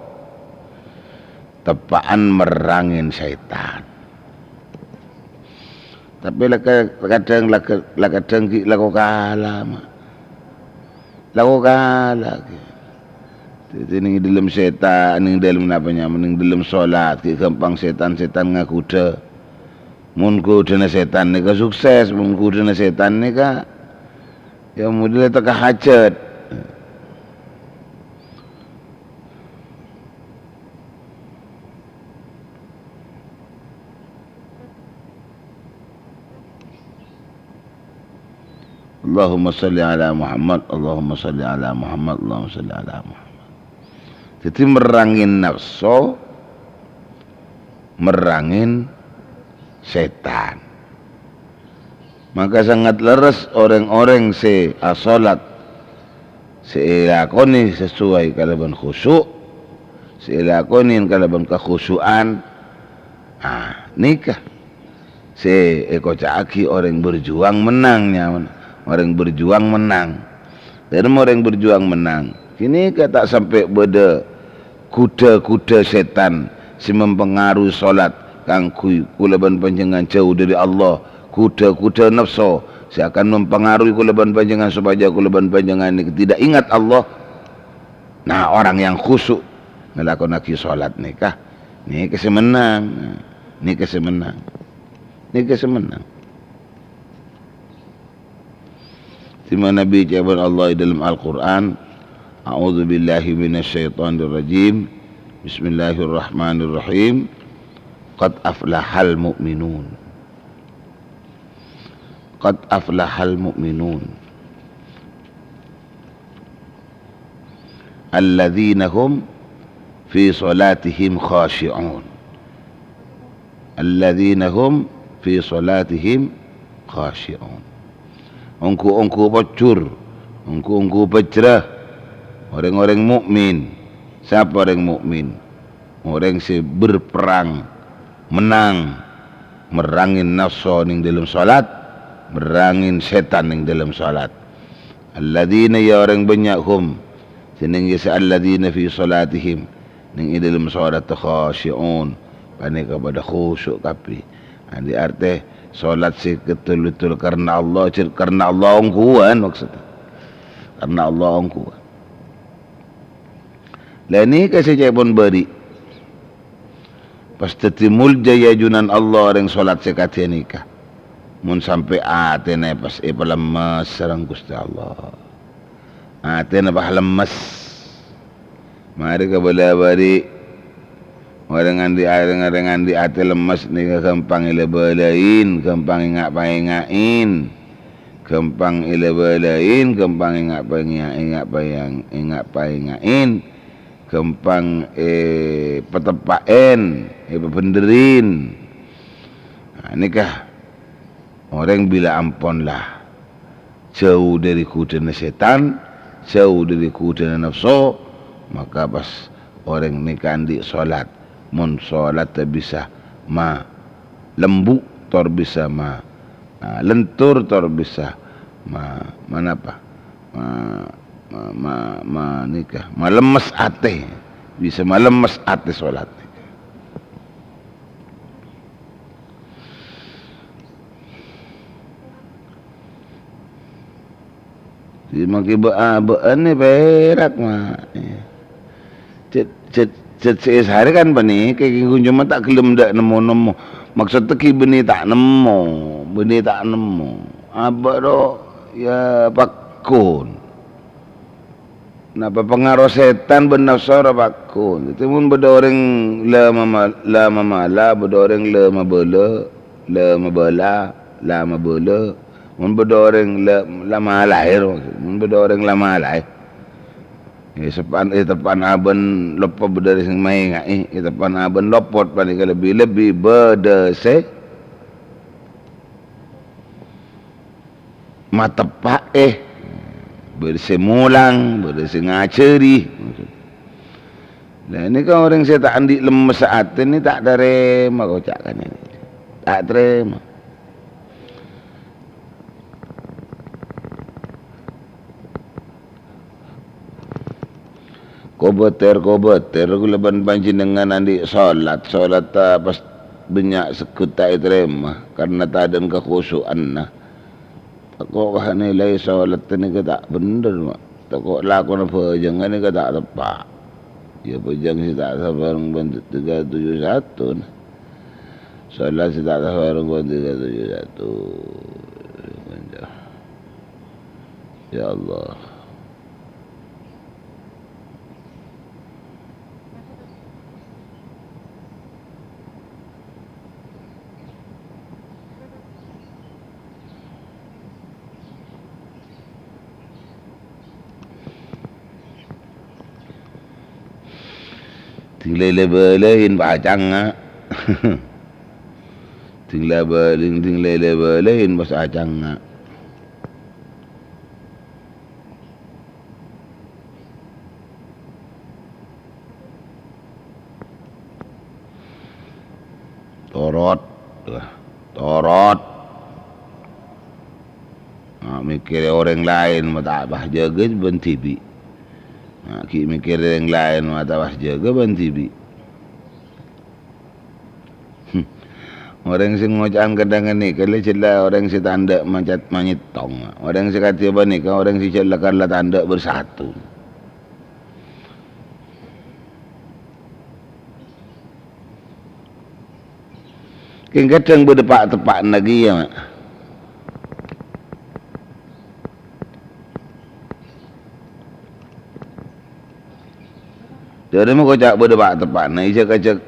teppa'an merrangè sètan. Tapè la ka-, kadhâng la ka-, la kadhâng ghi' lako kala, ma'. Lako kala, ghi. Dhâddhi, neng è dhâlem sètan, neng è dhâlem napa nyamana, neng è dhâlem solat, ghi' ghâmpang sètan-sètan ngaghudhâ. Mon ghudhâna sètan nèka sukses, mon ghudhâna sètan nèka, ya, modella teka hajat. Allahumma shalli ala Muhammad, Allahumma shalli ala Muhammad, Allahumma shalli ala Muhammad. Dhâddhi, merrangè nafso, merrangè sètan. Maka sangat lerres orèng-orèng sè asolat, sè èlakonè sasuai kalabân khusu', sè èlakonè kalabân kakhusu'an. Ah, nèka sè èkoca'aghi orèng berjuang mennang, nyamana. Orèng berjuang mennang. Dhâremma orèng berjuang mennang? Ghânèka ta' sampè' bâdâ ghudhâ-ghudhâ sètan sè mempengaruhi solat kaangghuy kaulâ bân panjhennengngan jhâu dhâri Allah, ghudhâ-ghudhâ nafso sè akan mempengaruhi kaulâ bân panjhennengngan sopajâ kaulâ bân panjhennengngan nèka tidak ingat Allah. Nah, orang yang khusyuk ngalakonaghi solat nèka, nèka sè mennang. Nèka sè mennang. Nèka sè mennang. Dimma Nabbhi ca'èpon Allah è dhâlem Al-Qur'an, "A'udzubillahi minasyaitonirrajim. Bismillahirrahmanirrahim. Qad aflahal mu'minun. Qad aflahal mu'minun. Alladzina hum fi shalatihim khashi'un." Alladzina hum fi shalatihim khashi'un. Ongghu-ongghu pojhur, ongghu-ongghu bhâjrâ, orèng-orèng mu'min. Sapa orèng mu'min? Orèng sè berperang, mennang, merrangè nafso neng dhâlem solat, merrangè sètan neng dhâlem solat. Alladzina, ya orèng bânnya', hum, sè neng ya sè alladzina fi shalatihim, neng è dhâlem solat, khashi'un, panèka padâ khusyuk kabbhi. Andi' artè Solat sè betul-betul karena Allah, jâ-, karena Allah ongghuwân maksudnya. Karena Allah ongghuwân. Lah nèka sè ca'èpon bâri'. Pas dhâddhi molja è ajunan Allah orèng solat sè kadhi nèka. Mon sampè' atèna pas èpalemmes sareng Ghustè Allah. Atèna pas lemmes. Marè kabâlâ bâri'. Orèng andi', orèng, orèng andi' atè lemmes nèka ghâmpang èlabâlâin, ghâmpang ènga'-paènga'in. Ghâmpang èlabâlâin, ghâmpang ènga'-paènga', ènga'-paèng-, ènga'-paènga'in. Ghâmpang èpateppa'èn, èpabhendherrin. Nah, nèka orèng bilâ ampon la jâu dhâri ghudhâna sètan, jâu dhâri ghudhâna napso, maka pas orèng nèka andi' solat. Mon solat ta' bisa ma-, lembu', tor bisa ma-, ah, lentur, tor bisa ma-, manapa? Ma-, ma-, ma-, ma-, nèka, malemmes atè. Bisa malemmes atè solat nèka. Dhâddhi mangkè bâ'-abâ'ân nè pèrak, ma. Cè', cè', cè' sè èsarè kan panèka, kèng ghun coma ta' ghellem dâ' nemmo-nemmo. Maksodda ghi' bânnè ta' nemmo, bânnè ta' nemmo. Abâ' ro, ya, pagghun. Napa pangaro sètan bân napso ra pagghun. Dhâddhi, mon bâdâ orèng la mama-, la mamala, bâdâ orèng la mabâlâ, la mabâlâ, la mabâlâ. Mon bâdâ orèng la, la malaè, mon bâdâ orèng la malaè. È, seppan-, è, teppa'na abâ' lopot bâdâ sè maènga'è, è, teppa'na abâ' lopot panèka lebbi-lebbi bâdâ sè mateppa'è, bâdâ sè molang, bâdâ sè ngajhâri. Lah, nèka orèng sè ta' andi' lemmes atè nè ta' tarèma koca' kanèka. Ta' tarèma. Kobâtèr-kobâtèr kaulâ bân panjhennengngan andi' solat, solat ta' pas bânnya' segghut ta' ètarèma karna tadâ'na kakhusu'anna. Tako' kanilai solat nèka ta' bhendher, ma'. Tako' lakona bhâjâng nèka ta' teppa'. Iyâ bhâjâng sè ta' sabhâreng bân tiga tujuh satu, nah. Solat sè ta' sabhâreng bân tiga tujuh satu. Ya Allah. Ding lè-lè bâlâi pas acangnga'. Ding la bâlâi, ding lè-lè bâlâi pas acangnga'. Torot, wah, torot. Nah, mèkkèrè orèng laèn ma' ta' pas jâgâ bân dhibi'. Nah, ghi' mèkkèrè orèng laèn ma' ta' pas jâgâ bân dhibi'. Hmm. Orèng sè ngoca'an kadhâng nèka la jhâ' la orèng sè tandhâ' mancat-, manyèttong. Orèng sè kadhi panèka orèng sè jhâ' lakar la tandhâ' bersatu. Kèng kadhâng bâdâ pa'-teppa'na kèya, ma'. Dhâri mangko ca' bâdâ pa'-teppa'na, èjhâk-ajhâk,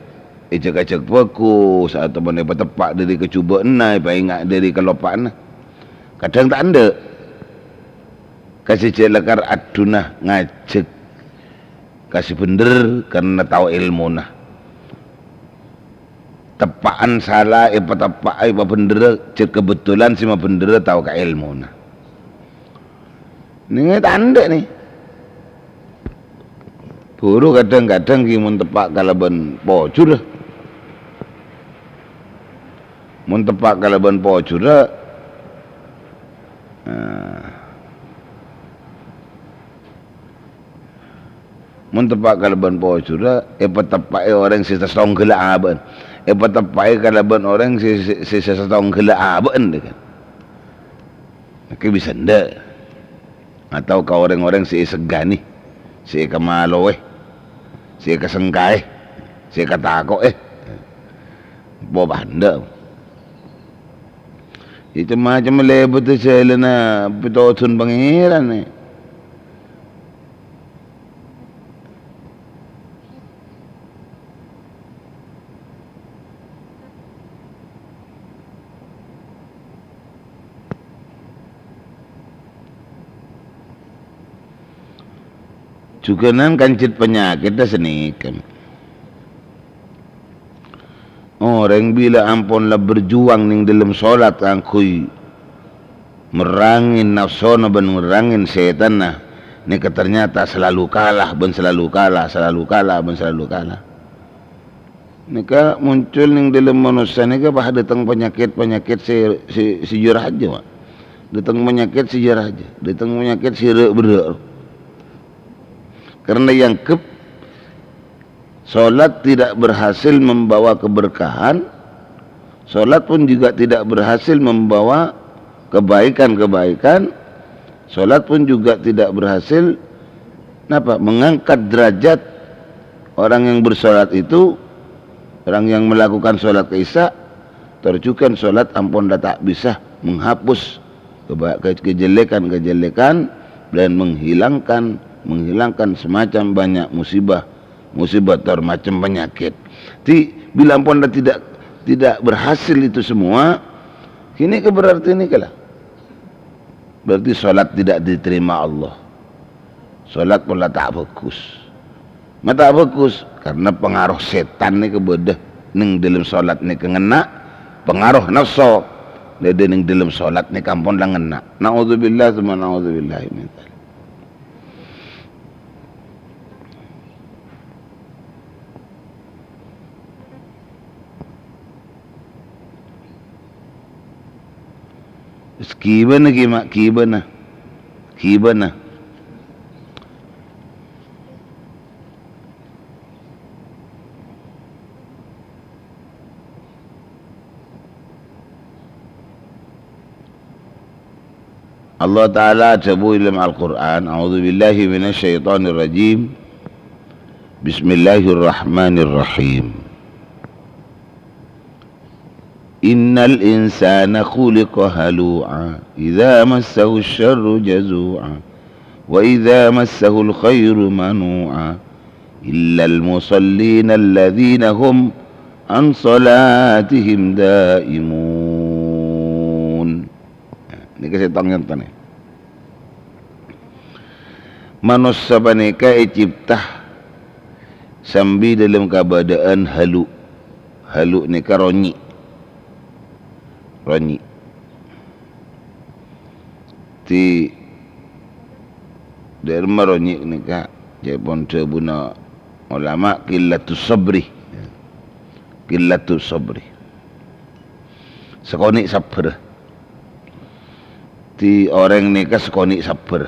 èjhâk-ajhâk bhâghus, otabâna èpateppa' dhâri kajhubâ'ânna, èpaènga' dhâri kaloppa'anna. Kadhâng ta' endâ'. Ka sè jhâ' lakar adhuna ngajhâk ka sè bhendher karna tao èlmona. Teppa'an sala èpateppa'a èpabhendherrâ, jhâ' kabhendherrân sè mabhendherrâ tao ka èlmona. Nèngè ta' endâ' nè. Buru kadhâng-kadhâng ghi' mon teppa' kalabân pojhurrâ. Mon teppa' kalabân pojhurrâ, nah, mon teppa' kalabân pojhurrâ, èpateppa'è orèng sè sasongghâlla abâ'na. èpateppa'è kalabân orèng sè, sè, sè, sè satongghâlla abâ'na, kan. Nèka bisa endâ'. Atau ka orèng-orèng sè èsegghâni, sè èkamalowè, sè èkasengkaè, sè èkatako'è. Apa bhândhâ. Yâ, cem-macem lèbât jhâlânna pètodhuna Pangèran, è. Jhughân kan cè' panyakèdhâ sanèka. Orèng bilâ ampon la berjuang neng dâlem solat kaangghuy merrangè nafsona bân merrangè sètanna, nèka ternyata selalu kalah bân selalu kalah, selalu kalah bân selalu kalah. Nèka muncul neng dâlem manossa nèka pas dâteng panyakèt-panyakèt sè, sè, sè jâ rajâ, Pak. Dâteng panyakèt sè jâ rajâ, dâteng panyakèt sè râ'-berrâ'. Karena èangghep solat tidak berhasil membawa keberkahan, solat pun juga tidak berhasil membawa kebaikan-kebaikan, solat pun juga tidak berhasil, napa, mengangkat derajat orang yang bersolat itu, orang yang melakukan solat Isya, tor jhughân solat ampon la ta' bisa menghapus keba-, ke-, kejelekan-kejelekan dan menghilangkan, menghilangkan semacam banyak musibah, musibah tor macem panyakèt. Ti, bilâ ampon la tidak, tidak berhasil itu semua, ini ke berarti ini kala. Berarti solat tidak diterima Allah. Solat pon la ta' bhâghus. Ma' ta' bhâghus, karena pengaruh sètan nèka bâdâ neng dâlem solat nèka ngenna', pengaruh nafsu bâdâ neng dâlem solat nèka ampon la ngenna'. Naudzubillah, tsumma naudzubillah min dzalik. Terros ghibâna, ghi-, ma-, ghibâna. Ghibâna. Allah Ta'ala adhâbu dâlem Al-Qur'an, "A'udzubillahi minasyaitonirrajim. Bismillahirrahmanirrahim." "Innal insana khuliqa halu'a, idza massahu syarru jazu'a, wa idza massahul khairu manu'a, illal musallina alladzina hum an salatihim daimun." Nah, nèka sèttong nyontonè. Manossa panèka ècipta sambi dâlem kabâdâ'ân halu'. Halu' nèka ronyè'. Ronyè'. Ti-, dâ'remma ronyè' nèka, ca'èpon dhâbuna ulama, qillatus sabri. Qillatus sabri. Sakonè' sabbhâr. Ti orèng nèka sakonè' sabbhâr.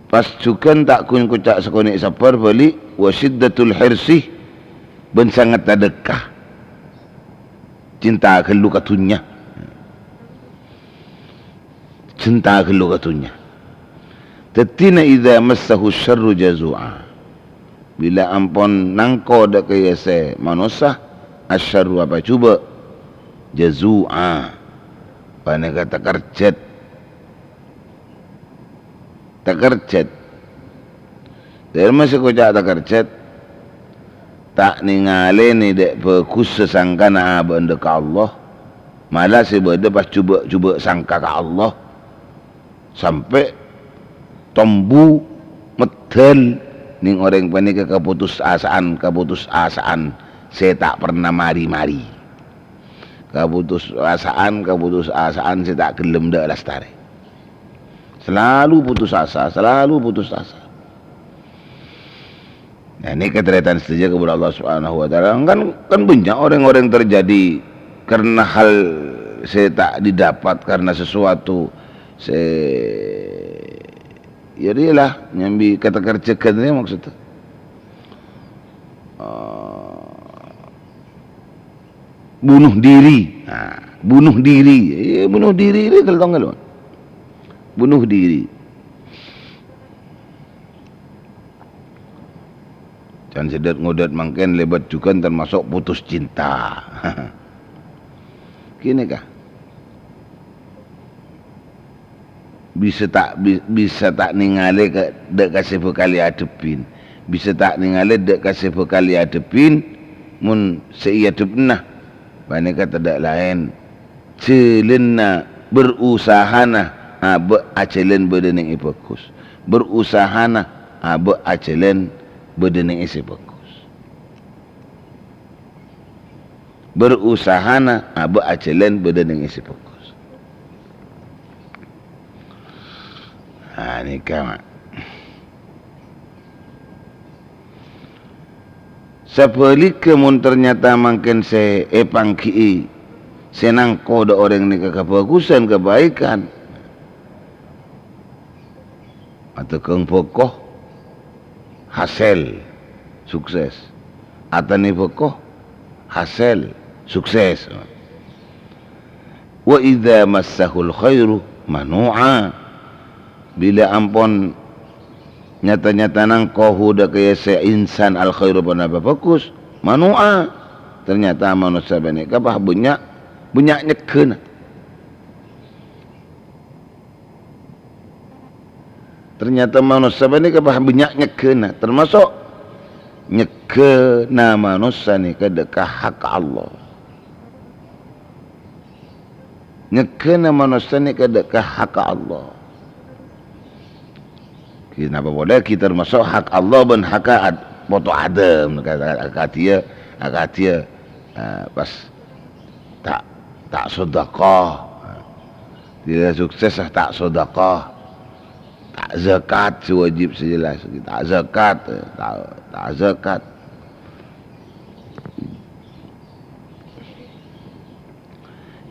Pas jhughân ta' ghun koca' sakonè' sabbhâr bâli', wa syiddatul hirsi, bân sanget adhekka. Cinta ghâllu ka dhunnya. Cinta ghâllu ka dhunnya. Dhâddhina idza massahu syarru jazu'a. Bilâ ampon nangko dâ' kèya sè manossa, asyarru apa jhubâ'? Jazu'a. Panèka takerjhât. Takerjhât. Dâ'remma sè koca' takerjhât, ta' nèngalènè dâ' bhâghussa sangkana abâ'na dâ' ka Allah, mala sè bâdâ pas jhubâ'-jhubâ' sangka ka Allah. Sampè' tombu meddhâl nèng orèng panèka kapotossasaan, kapotossasaan sè ta' perna mari-mari. Kapotossasaan, kapotossasaan sè ta' ghellem dâ' lastarè. Selalu putus asa, selalu putus asa. Nah, ini keternyata setuju kepada Allah Subhanahu wa Ta'ala. Kan, kan banyak orang-orang terjadi karena hal sè ta' didapat, karena sesuatu sè, ya, iyalah, nyambi kata kerja gantinya maksudnya. Eh, bunuh diri. Nah, bunuh diri. Eh, bunuh diri ini geltong lo. Bunuh diri. Can sedet ngodet mangken lebat jugan termasuk putus cinta. Gini kah? Bisa ta', bi-, bisa ta' nengale ka, dâ' ka sè bhâkal èadhebbhin. Bisa ta' nengale dâ' ka sè bhâkal èadhebbhin, mon sè èadhebbhina panèka tadâ' laèn jhâlânna berusahana abâ' ajhâlân bâdâ neng è bhâghus. Berusahana abâ' ajhâlân bâdâ neng è sè bhâghus. Berusahana abâ' ajhâlân bâdâ neng è sè bhâghus. Ah, nèka, Ma'. Sabhâligghâ, mon ternyata mangkèn sè èpangghi'i, sè nangko dâ' orèng nèka kabhâghusân, kabaikan, adhâghâng bhâko, hasèl, sukses. Atanè bhâko, hasèl, sukses. "Wa idza massahul khairu manu'a." Bilâ ampon nyata-nyata nangko hudâ kaya sè insan al khairu ponapa bhâghus, manu'a. Ternyata manossa panèka pas bânnya', bânnya' nyegghâna. Ternyata manossa panèka pas bânnya' nyegghâna, termasuk nyegghâna manossa nèka dâ' ka hak Allah. Nyegghâna manossa nèka dâ' ka hak Allah. Ghi napa polè ghi termasuk hak Allah bân hak ad-, poto Adam, ka-, ka-, akadiyâ, akadiyâ, eh, pas ta', ta' sodaqah. Tidak sukses, ta' sodaqah. Ta' zakat sè wajib sè jelas. Ta' zakat, eh, ta', ta' zakat.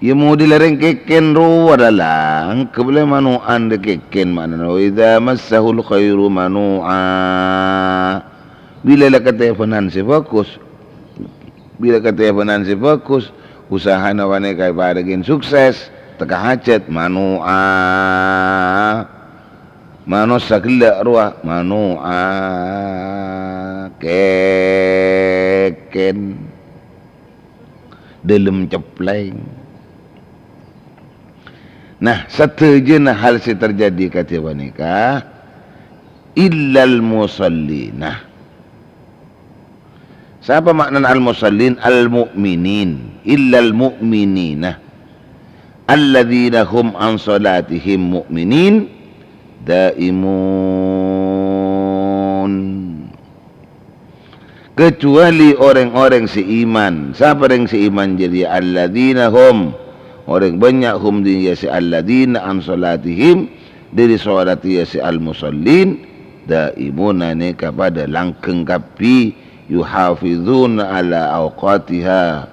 Iyâ, model orèng kèkèn rowa dalang, kèbâlâ manu'an dâ' kèkèn ma'nana, "Wa idza massahul khairu manu'a." Bilâ la katèbânan sè bhâghus, bilâ katèbânan sè bhâghus, usahana panèka èparèngè sukses, tekka hajhât, manu'a. Manossa ghellâ' rowa, manu'a, kèkèn. Dâlem ceplèng. Nah, sadhâjâna hal sè terjadi kadhi panèka, illal musallina. Sapa ma'nana al-musallin? Al-mu'minin, illal mu'minina. Alladzina hum an shalatihim mu'minin daimun. Kecuali orèng-orèng sè iman. Sapa rèng sè iman jârèya? Alladzina hum, orèng bânnya' hum dhi iyâ sè alladzina an shalatihim, dâri shalat iyâ sè al-musallin, daimuna nèka padâ langghâng kabbhi, yuhafizuna ala awqatiha,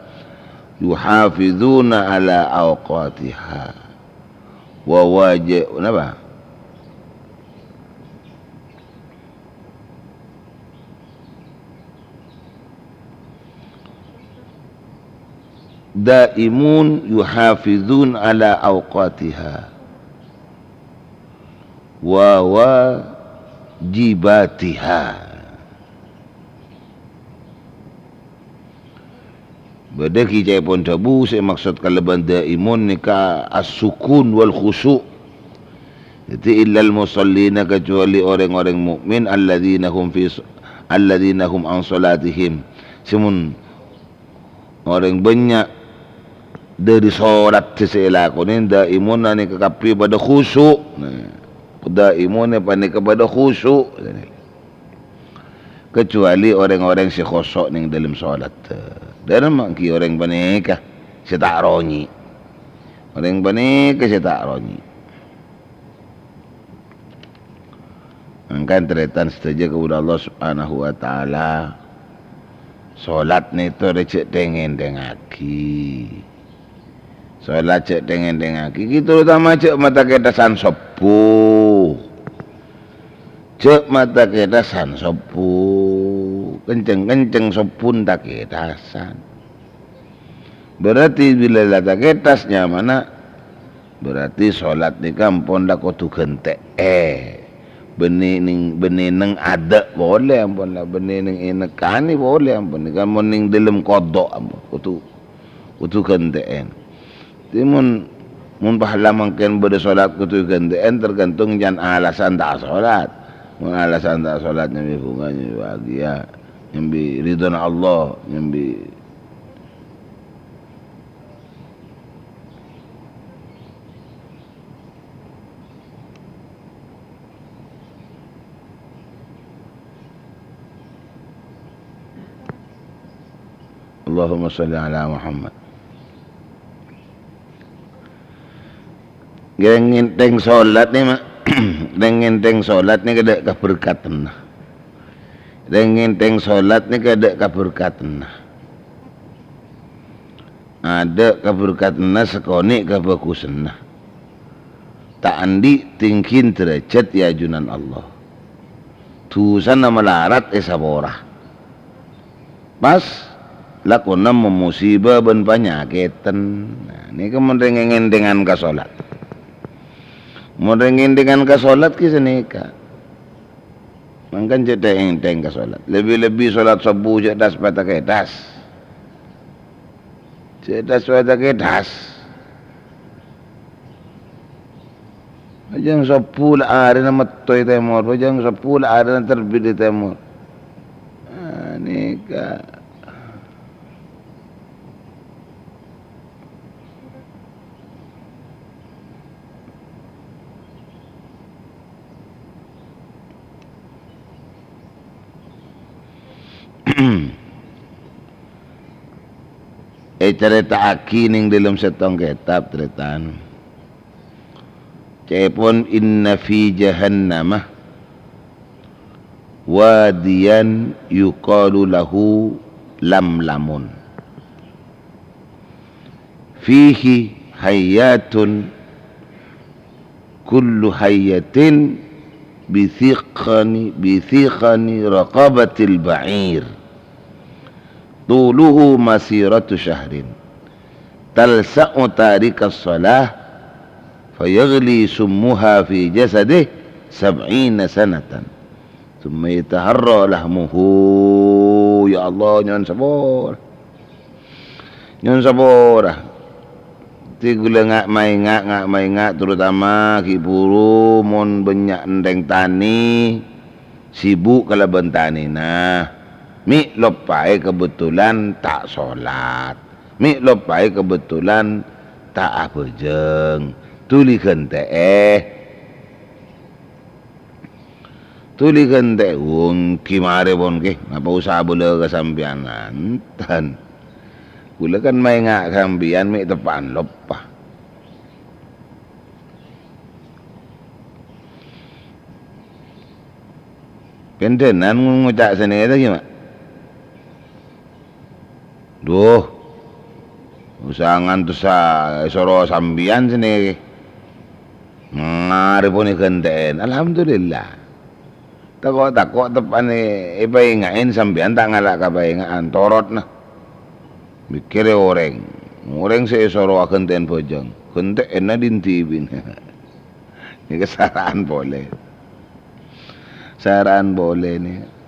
yuhafizuna ala awqatiha. Wa waji-, napa? Daimun yuhafizun ala awqatiha wa wajibatiha. Bâdâ ghi ca'èpon dhâbu sè maksod kalabân daimun nèka as-sukun wal khusyu'. Dhâddhi, illal musallina, kecuali orèng-orèng mukmin, alladzina hum fi, alladzina hum an shalatihim. Sè mon orèng bânnya' dâri shalat sè èlakonè, daimuna nèka kabbhi padâ khusyu'. Nah, daimuna panèka padâ khusyu'. Kecuali orèng-orèng sè khosyo' neng dâlem shalat. Dâremma ghi orèng panèka sè ta' ronyi'. Orèng panèka sè ta' ronyi'. Mangkana tarètan sadhâjâ kaulâ Allah Subhanahu wa Ta'ala, shalat nèto rè jhâ' dheng-èndhengngaghi. Shalat jhâ' dheng-èndhengngaghi, ghi terutama jhâ' matakèthasan sobbhu. Jhâ' matakèthasan sobbhu. Kenceng-kenceng sobbhuna ta' kètasan. Berarti bilâ la ta' kètas nyamana, berarti solat nèka ampon la kodhu ghântè'è. Bânnè nèng, bânnè nèng adâ' polè ampon la, bânnè nèng ènèkanè polè ampon. Nèka mon nèng dâlem kodho' ampon, kodhu, kodhu ghântè'è. Dhâddhi mon, mon pahala mangkèn bâdâ solat kodhu ghântè'è, tergantung can alasan ta' solat. Mon alasan ta' solat nyambi bhunga, nyambi bahagia, nyambi ridhona Allah, nyambi Allahumma shalli ala Muhammad. Rèng ngèntèng solat nè, Ma'. Rèng ngèntèng solat nè kadâ' kaberkatanna. Rèng ngèntèng solat nè kadâ' kaberkatanna. Adâ' kaberkatanna sakonè' kabhâghusânna. Ta' andi' tèngghina dârâjhât è ajunan Allah. Dhusana malarat èsapora. Pas lakona mamusibâ bân panyakèdhân. Nah, nèka mon rèng ngèntèngan ka solat. Mon rèng ngèntèngan ka solat ghi' sanèka. Mangkana jhâ' ta' èntèng ka solat. Lebbi-lebbi solat sobbhu jhâ' dhâs-pètè kètas. Jhâ' dhâs-pètè kètas. Bhâjâng sobbhu la arèna metto è tèmor, bhâjâng sobbhu la arèna terbit è tèmor. Ah, nèka. Ècarèta'aghi nèng dâlem sèttong kètab, tarètan. Ca'èpon, "Inna fi jahannama wadiyan yuqalu lahu Lamlamun. Fihi hayyatun, kullu hayyatin bithiqani, bithiqani raqabatil ba'ir. Tuluhu masiratu syahrin. Talsa'u tarikas shalah, fayaghli summuha fi jasadih sab'ina sanatan. Tsumma yataharra lahmuhu." Ya Allah, nyo'on sapora. Nyo'on sapora. Ti ghulâ nga'-maènga', nga'-maènga', terutama ghi' bhuru mon bânnya' orèng tanè, sibuk kalabân tanèna. Mè' loppaè kabhendherrân ta' solat. Mè' loppaè kabhendherrân ta' abhâjâng. Dhuli ghântè'è. Dhuli ghântè'è, wong ghi' marè pon ghi, napa usaha bâlâ ka sampèyan? Enten. Ghulâ kan maènga' sampèyan mè' teppa'an loppa. Pèndhânan ngo-, ngoca' sanèka ghi, Ma'. Duh, usaha ngantosa èsoro sampèyan sanèka. Marè pon èghântè'è. Alhamdulillah. Tako'-tako' teppa'na èpaènga'è sampèyan ta' ngala' ka paènga'an, torotna. Mèkkèrè orèng. Orèng sè èsoro aghântè'è bhâjâng. Ghântè'èna dhin dhibi'. Nèka sara'an polè. Sara'an polè nèka.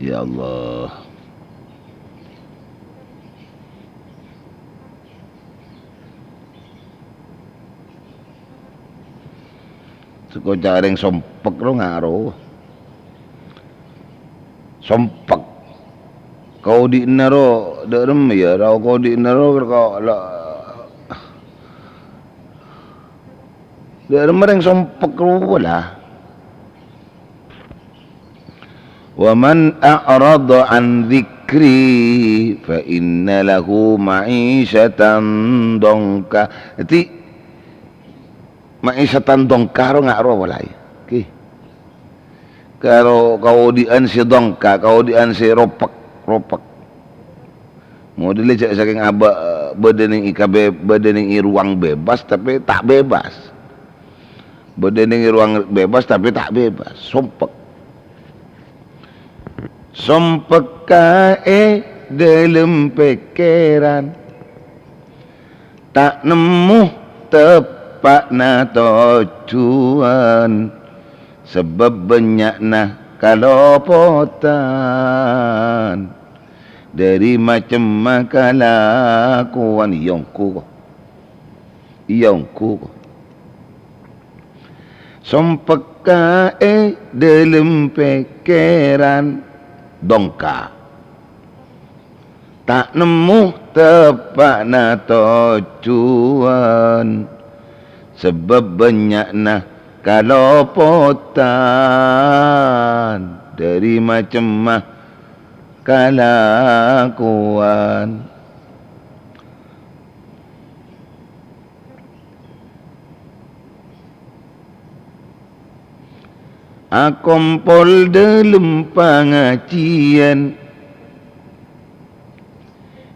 Ya Allah. Sè koca' orèng sompek ro ngaro. Sompek. Kaodi'na ro, dâ' remma ya, ro kaodi'na ro ka-, la-, dâ' remma orèng sompek ro la. "Wa man a'rada an dzikri fa inna lahu ma'isyatan dhanka." Dhâddhi, ma'isyatan dhanka ro ngaro polè. Oke. Karo kaodi'ân sè dhanka, kaodi'ân sè ropek, ropek. Modelna jhâ' sakèng abâ', bâḍâ nèng è kabè-, bâḍâ nèng è ruang bebas, tapè ta' bebas. Bâḍâ nèng è ruang bebas, tapè ta' bebas. Sompek. Sompekka è ḍâlem pèkkèran. Ta' nemmo teppa'na tojjhuwân, sabâb bânnya'na kalopotan ḍâri macemma kalakowan. Iyâ ongghu, ko. Iyâ ongghu, ko. Sompekka è ḍâlem pèkkèran, ḍongka. Ta' nemmo teppa'na tojjhuwân, sabâb bânnya'na kalopotan ḍâri macemma kalakowan. Akompol ḍâlem pangajiyân,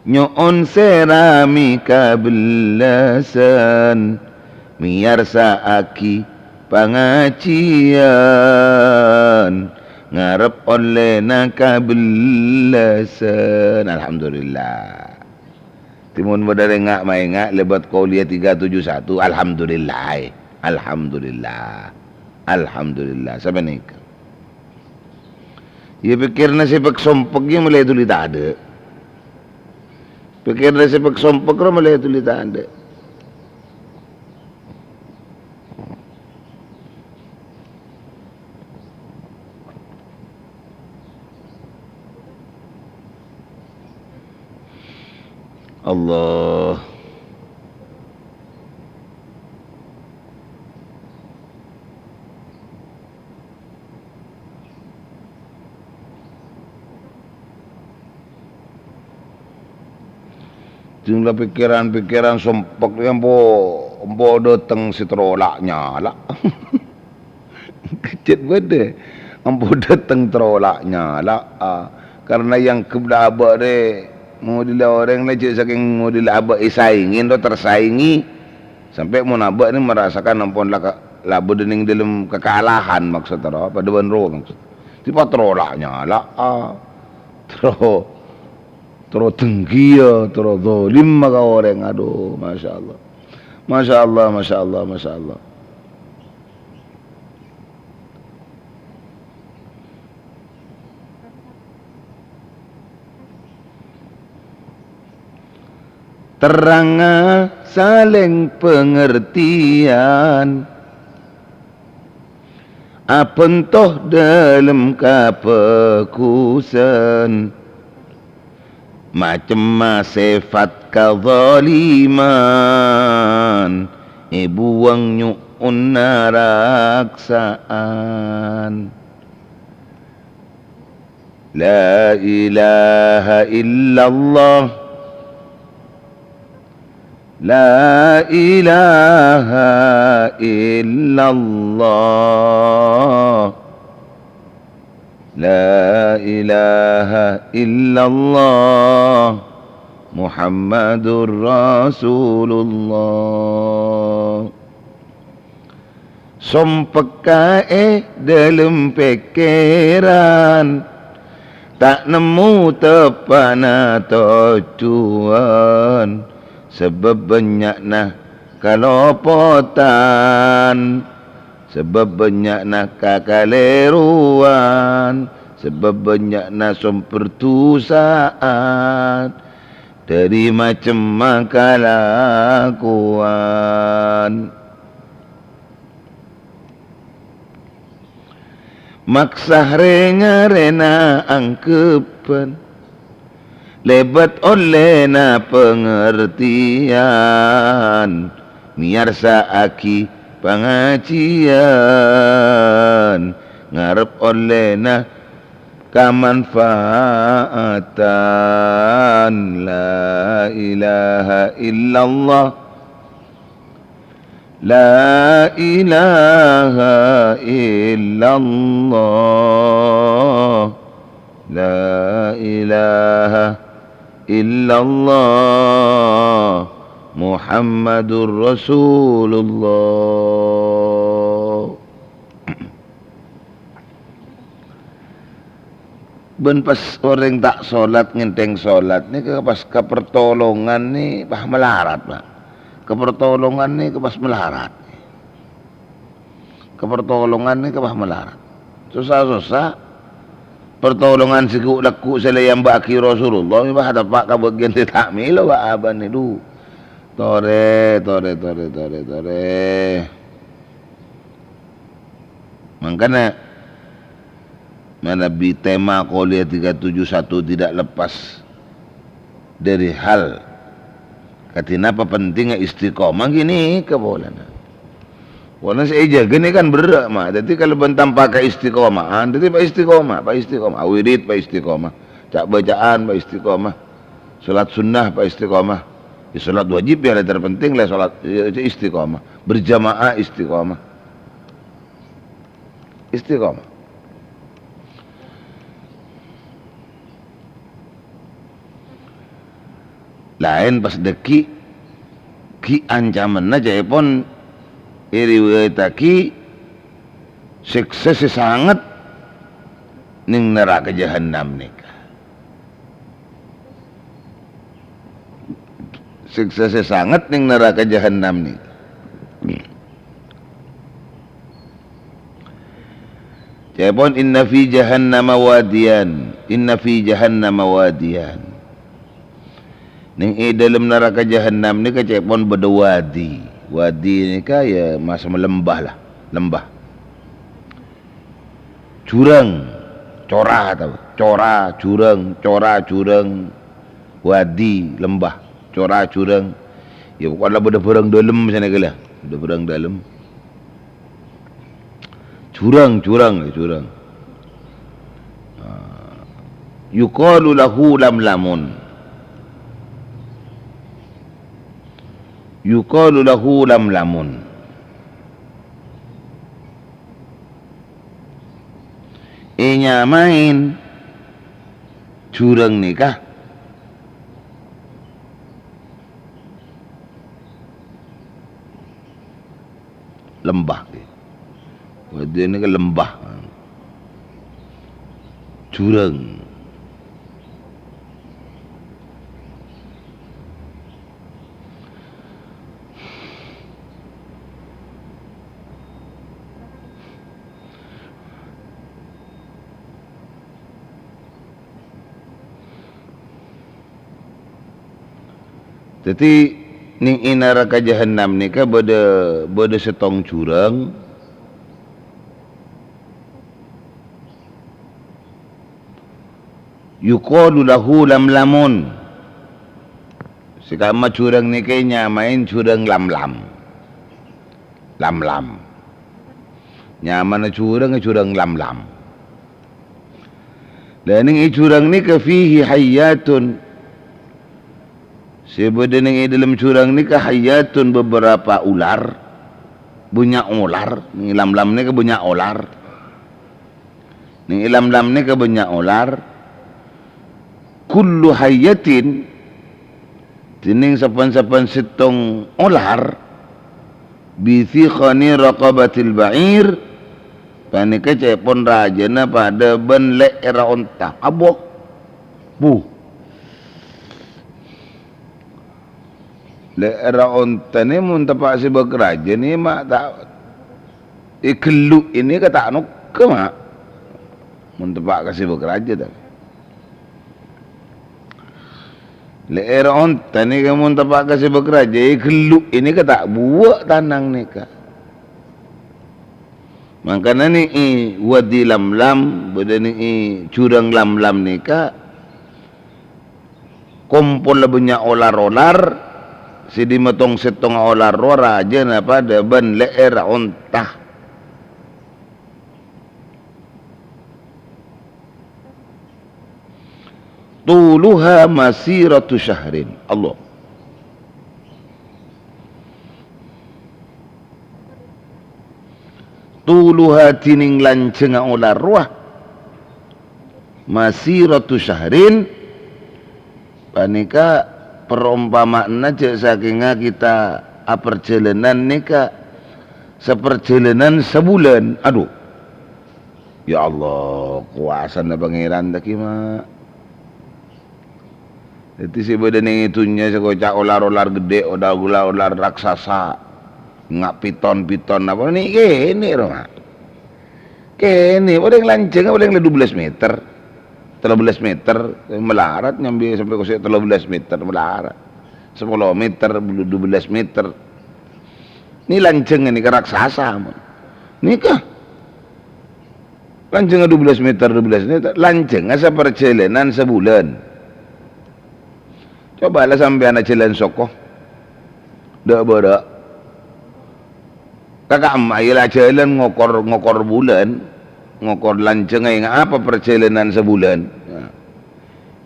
nyo'on sèramè kabellasân, mèyarsa'aghi pangajiyân, ngarep ollèna kabellasân. Alhamdulillah. Dhâddhi mon bâḍâ rèng nga'-maènga' lèbât Qauliyah tiga tujuh satu, alhamdulillah. Alhamdulillah. Alhamdulillah. Sapanèka. Iyâ, pèkkèrra sè pèk-sompek iyâ molaè dhuli taḍâ'. Pèkkèrra sè pèk-sompek ro molaè dhuli taḍâ'. Allah. Jumlah pikiran-pikiran sempek ya, empo, empo dâteng sè terro la nyala. Kejjhât bâdâ. Empo dâteng terro la nyala. Ah, karena yang kebda abâ' rè, model orèng la jhâ' sakèng model abâ' èsaèngè, ento tersaèngè. Sampè' mon abâ' nè merasakan ampon la ka-, la bâdâ nèng dâlem kekalahan, maksud terro, padâ bân rowa, maksud. Sè paterro la nyala, ah. Terro, terro denggiya, terro zalim ka orèng. Aduh, masyaallah. Masyaallah, masyaallah, masyaallah. Terrangnga salèng pangartèyan, abhânto dâlem kabhâghusân, macemma sèfat kazaliman, èbuwâng nyo'onna raksa'an. La ilaha illallah. La ilaha illallah. La ilaha illallah. Muhammadur Rasulullah. Sompekka è dâlem pèkkèran, ta' nemmo teppa'na tojjhuwân, sabâb bânnya'na kalopotan, sabâb bânnya'na kakalèrowan, sabâb bânnya'na somperdhusa'an, dâri macemma kalakowan. Maksa rè-ngarèna anggheppan, lèbât ollèna pangartèyan, mèyarsa'aghi pangajiyân, ngarep ollèna kamanfaatan. La ilaha illallah. La ilaha illallah. La ilaha illallah Muhammadur Rasulullah. Bân pas orèng ta' solat ngènthèng solat nèka pas kapertolongan nè pas malarat, Pak. Kapertolongan nèka pas malarat. Kapertolongan nèka pas malarat. Sossa-sossa, pertolongan sè ghu'-, lagghu' sè la èambâ'âghi Rasulullah, pas ateppa' ka bâgiyân sè ta' mèlo, Pak, abâ' nè, dhu. Torè, torè, torè, torè, torè. Mangkana, manabi tema kuliah tiga tujuh satu tidak lepas dari hal kadhi napa pentingnga istiqomah, ghânèka polana. Polana sè èjâgâ nèka kan berrâ', Ma'. Dhâddhi, kalabân tanpa kaistiqomahan, dhâddhi pa' istiqomah, pa' istiqomah. Awirid pa' istiqomah. Ca'-bâcaan pa' istiqomah. Salat sunnah pa' istiqomah. Ya, salat wajib ya, la terpenting la salat, ya, istiqomah. Berjamaah istiqomah. Istiqomah. Laèn pas dhâggi', ghi' ancamanna ca'èpon èriwayataghi sèksa sè sanget neng naraka jahannam nèka. Sèksa sè sanget neng naraka jahannam nèka. Ca'èpon, "Inna fi jahannama wadiyan, inna fi jahannama wadiyan." Neng è dhâlem naraka jahannam nèka ca'èpon bâdâ wadi. Wadi nèka ya mas lembah lah, lembah. Jurang, cora tao, cora, jurang, cora, jurang, wadi, lembah, cora, jurang. Ya, pokokna bâdâ bhârâng dhâlem sanèka la. Bâdâ bhârâng dhâlem. Jurang, jurang, ya, jurang. Nah, yuqalu lahu lamlamun. Yuqalu lahu lamlamun. Ènyamaè jurang nèka lembah. Wadi nèka lembah. Jurang. Dhâddhi, neng è naraka jahannam nèka bâdâ, bâdâ sèttong jurang. Yuqalu lahu lamlamun. Sè ka'imma jurang nèka ènyamaè jurang Lamlam. Lamlam. Nyamana jurang, jurang Lamlam. Lah, neng è jurang nèka fihi hayyatun. Sè bâdâ neng è dhâlem jurang nèka hayyatun, beberapa ular. Bânnya' olar. Neng è Lamlam nèka bânnya' olar. Neng è Lamlam nèka bânnya' olar. Kullu hayyatin, dhinèng sapan-sapan sèttong olar, bi thiqani raqabatil ba'ir, panèka ca'èpon rajâna padâ bân lè'èrra onta. Abo. Bu. Lè'èrra onta nè mon teppa' sè bâk rajâ nè, Ma', ta' èghellu' nè ka ta' nokka, Ma'. Mon teppa' ka sè bâk rajâ, tapè. Lè'èrra onta nè ka mon teppa' ka sè bâk rajâ, èghellu' nè ka ta' buwâ' tanang nèka. Mangkana nè è Wadi Lamlam, bâdâ nè è Jurang Lamlam nèka, kompolla bânnya' olar-olar, sè dimma tong-sèttongnga olar rowa rajâna padâ bân lè'èrra onta. Tuluha masiratu syahrin. Allah. Tuluha, dhinèng lanjhângnga olar rowa. Masiratu syahrin, Panèka parompama'anna jhâ' sakènga kita aparjhâlânan nèka saparjhâlânan sabulân. Adhu. Ya Allah, kobâsana Pangèran dhâggi', Ma'. Dhâddhi sè bâdâ neng è dhunnya sè koca' olar-olar ghâddhâ, olar-olar raksasa, nga' piton-piton apa nè' kènè' rowa. Kènè', palèng lanjhângnga palèng la dubellâs meter, tello bellâs meter, malarat nyambi sampè' kosè' tello bellâs meter malarat, sapolo meter, dubellâs meter. Nè' lanjhângnga nèka raksasa, mon. Nèka. Lanjhângnga dubellâs meter, dubellâs meter. Lanjhângnga saparjhâlânan sabulân. Coba la sampèyan ajhâlân soko. Dâ' bârâ'. Ka ka'emma' iyâ la ajhâlân ngokor, ngokor bulân. Ngokor lanjhângnga ènga' apa parjhâlânan sabulân. Nah.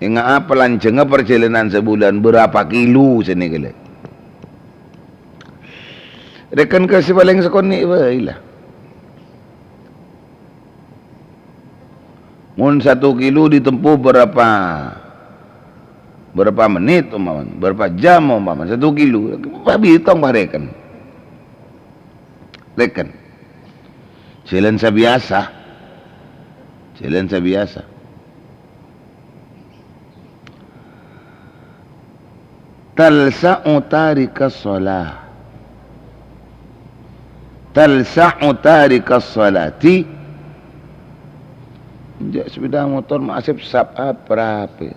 Ènga' apa lanjhângnga parjhâlânan sabulân. Bârâmpa kilo sènè kèlè. Rèken ka sè palèng sakonè' bhâi la. Mon satu kilo ditempuh berapa, berapa menit umpamana, berapa jam umpamana, satu kilo, pabitong parèken. Rèken. Jhâlân sabiyasa. Jhâlân sabiyasa. Talsa'u tarikas shalah. Talsa'u tarikas shalati. Jhâ' sepeda motor ma' asepsap apa-apa.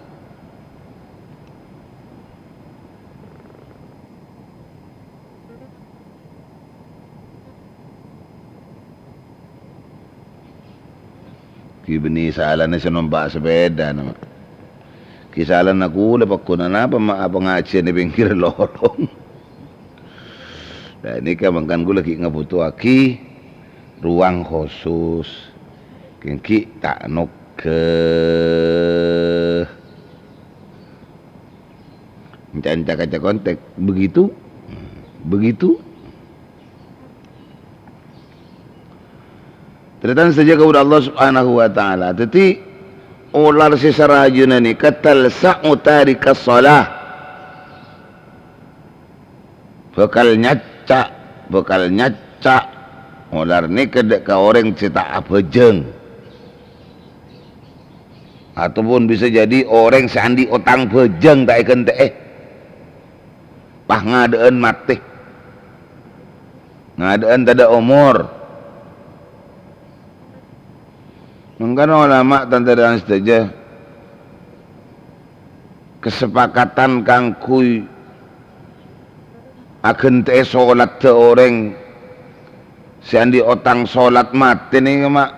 Ghi' bânnè salana sè nompa' sepeda, no. Ghi' salana kaulâ paggun napa ma' apa ngajhiyân è pèngghir lorong. Lah, nèka mangkana kaulâ ghi' ngabhutoaghi ruang khusus. Ghi' ta' nogghâ. Enca'-enca' kaca kontek. Begitu. Begitu. Tarètan sadhâjâ kaulâ Allah Subhanahu wa Ta'ala. Dhâddhi, olar sè sarajâna nèka talsa'u tarikas shalah. Bhâkal nyaca', bhâkal nyaca' olar nèka dâ' ka orèng sè ta' abhâjâng. Ataupun bisa jadi orèng sè andi' otang bhâjâng ta' èghântè'è. Pas ngadâ'ân matè. Ngadâ'ân tadâ' omor. Mangkana olama' tan-tarètan sadhâjâ kasepakatan kaangghuy aghântè'è solatta orèng sè andi' otang solat matè nèka ma'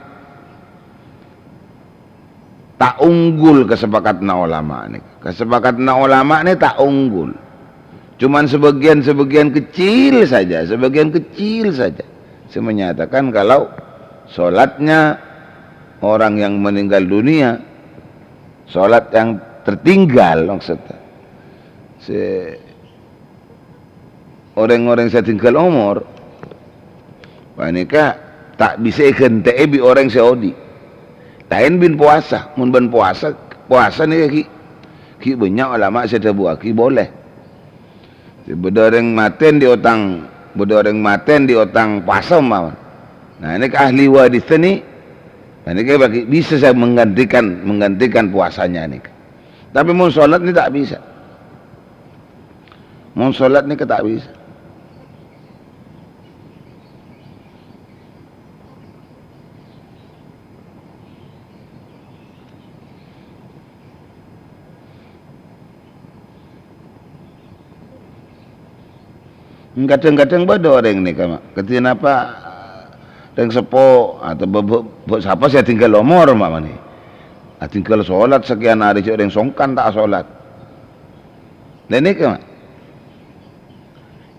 ta' onggul kasepakadhânna olama' nèka. Kasepakadhânna olama' nèka ta' onggul. Cuman sebagian-sebagian kecil saja, sebagian kecil saja sè menyatakan kalau sholatnya orang yang meninggal dunia, sholat yang tertinggal maksudnya, sè orèng-orèng sè tinggal omor, panèka ta' bisa èghântè'è bi' orèng sè odi'. Laèn bân powasa, mon bân powasa, powasa nèka ghi', ghi' bânnya' olama' sè dhâbuwaghi boleh. Bâdâ orèng matè andi' otang, bâdâ orèng matè andi' otang powasa mawon. Nah, nèka ahli warisnya nèka, nah, nèka bagi bisa saya menggantikan, menggantikan puasanya nèka. Tapè mon sholat nèka ta' bisa. Mon sholat nèka ta' bisa. Kadhâng-kadhâng bâdâ orèng nèka, Ma'. Kadhi napa rèng seppo atau bâ-, bâ-, bâ-, sapa sè tinggal omor, Ma', manè. Atinggal sholat sakèyan arè jhâ' rèng songkan ta' sholat. Lah nèka, Ma'.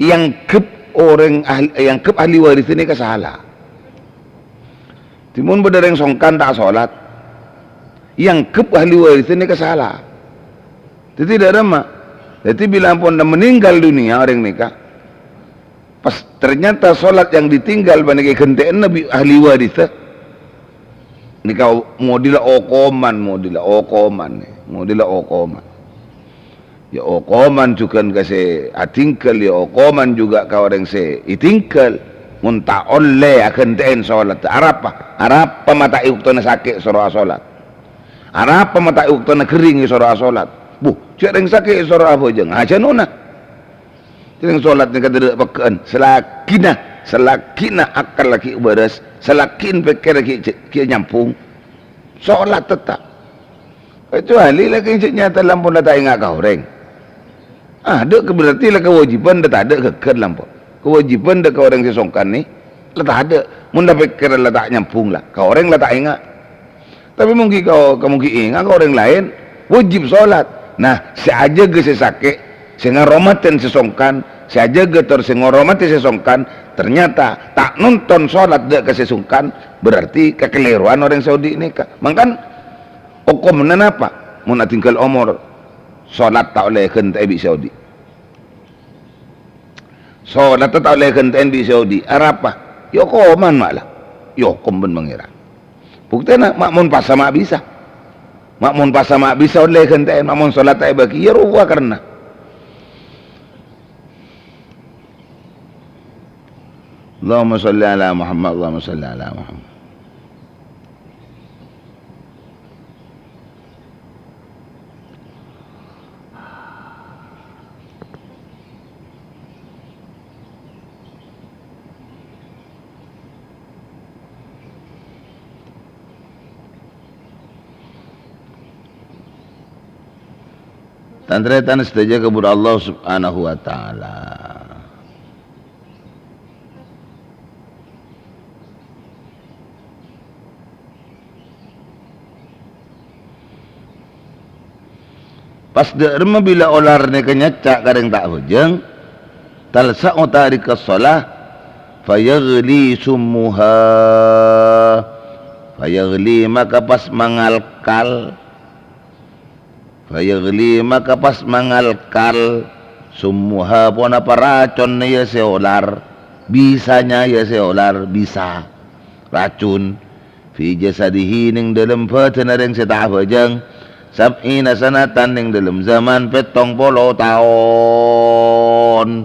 Èangghep orèng ahli, èangghep ahli waris nèka sala. Dhimon bâdâ rèng songkan ta' sholat, èangghep ahli waris nèka sala. Dhâddhi dâ' remma. Dhâddhi bilâ ampon meninggal dunia orèng nèka, pas ternyata sholat yang ditinggal panèka èghântè'ana bi' ahli waris, nèka modèla okoman, modèla okoman, modèla okoman. Ya okoman jhughân ka sè adhingghâl, ya okoman jhughân ka orèng sè èdhingghâl. Mon ta' ollè aghântè'èn sholatta, arapa? Arapa ma' ta' è bâktona sakè' soro asholat? Arapa ma' ta' è bâktona ghering èsoro asholat? Bu, jhâ' rèng sakè' èsoro abhâjâng, ajhânona. Jhâ' rèng sholat nèka tadâ' pegghâ'ân. Salaghina, salaghina akal ghi' bârâs, salaghina pèkkèr ghi', ghi' nyambhung, sholat tettep. Kecuali la kèng sè nyata la ampon la ta' enga' ka orèng. Ah, dâ' ka berarti la kawâjibhân dâ' tadâ' ghâggâr la ampon. Kawâjibhân dâ' ka orèng sè songkan nè, la tadâ'. Mon la pèkkèran la ta' nyambhung la, ka orèng la ta' enga'. Tapè mon ghi' ka, ka mon ghi' enga' ka orèng laèn, wâjib sholat. Nah, sè ajâgâ sè sakè', sè ngaromatè sè songkan, sè ajâgâ tor sè ngaromatè sè songkan, ternyata ta' nonton sholat dâ' ka sè songkan, berarti kakalèrowan orèng sè odi' nèka. Mangkana, Hokomma napa? Mon adhingghâl omor, sholat ta' ollè èghântè'è bi' sè odi'. Sholat ta' ollè èghântè'è bi' sè odi'. Arapa? Ya hokoman ma' la. Ya hokom bân Pangèran. Buktèna, ma' mon pasa ma' bisa. Ma' mon pasa ma' bisa ollè èghântè'è, ma' mon sholat ta' èbâghi, ya rowa karna. Allahumma sholli ala Muhammad, Allahumma sholli ala Muhammad. Tan-tarètan sadhâjâ kabhâr Allah Subhanahu wa Ta'ala. Pas dâ' remma bilâ olar nèka nyaca' ka rèng ta' abhâjâng, talsa'u tarikas shalah, fayaghli summuha. Fayaghli maka pas mangalkal. Fayaghli maka pas mangalkal, summuha ponapa raconna ya sè olar, bisanya ya sè olar, bisa, racun, fi jasadihi neng dâlem bhâdhânna rèng sè ta' abhâjâng, sab'ina sanatan neng dâlem zaman pèttong polo taon.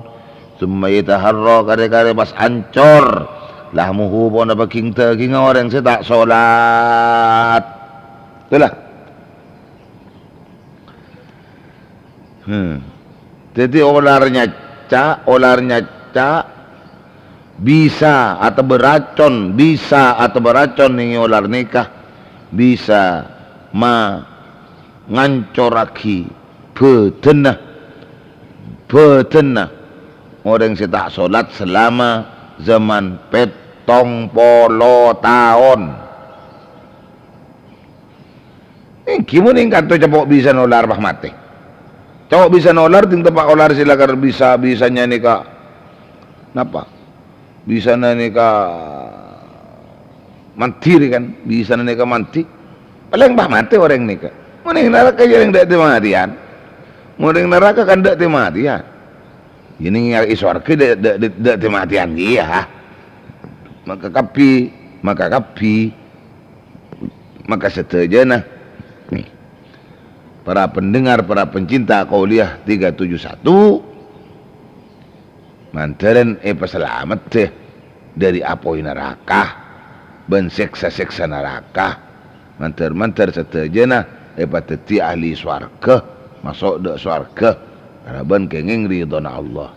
Summa yataharra, karè-karè pas ancor, lahmuhu ponapa ghing-dhâghingnga orèng sè ta' sholat. Itulah. Hmm. Dhâddhi, olar nyaca', olar nyaca' bisa atabâ racon, bisa atabâ racon nèng olar nèka bisa ma-, ngancorraghi bhâdhânna, bhâdhânna orèng sè ta' sholat selama zaman pèttong polo taon. Èngghi mon èngkanto capo' bisana olar pas matè. Capo' bisana olar, dhing teppa' olar sè lakar bisa, bisanya nèka napa? Bisana nèka mandi, kan? Bisana nèka mandi. Palèng pas matè orèng nèka. Mon neng naraka ya neng dâ' tè-matèyan. Mon neng naraka kan dâ' tè-matèyan. Iyâ neng è sowarghâ dâ', dâ', dâ', dâ' tè-matèyan kèya. Maka kabbhi, maka kabbhi. Maka sadhâjâna, para pendengar, para pencinta Qauliyah tiga tujuh satu, mandhârân èpasalameddhâ dâri apoy naraka bân sèksa-sèksa naraka. Mandhâr-mandhâr sadhâjâna èpadhâddhi ahli sowarghâ, maso' dâ' sowarghâ kalabân kèngèng ridhona Allah.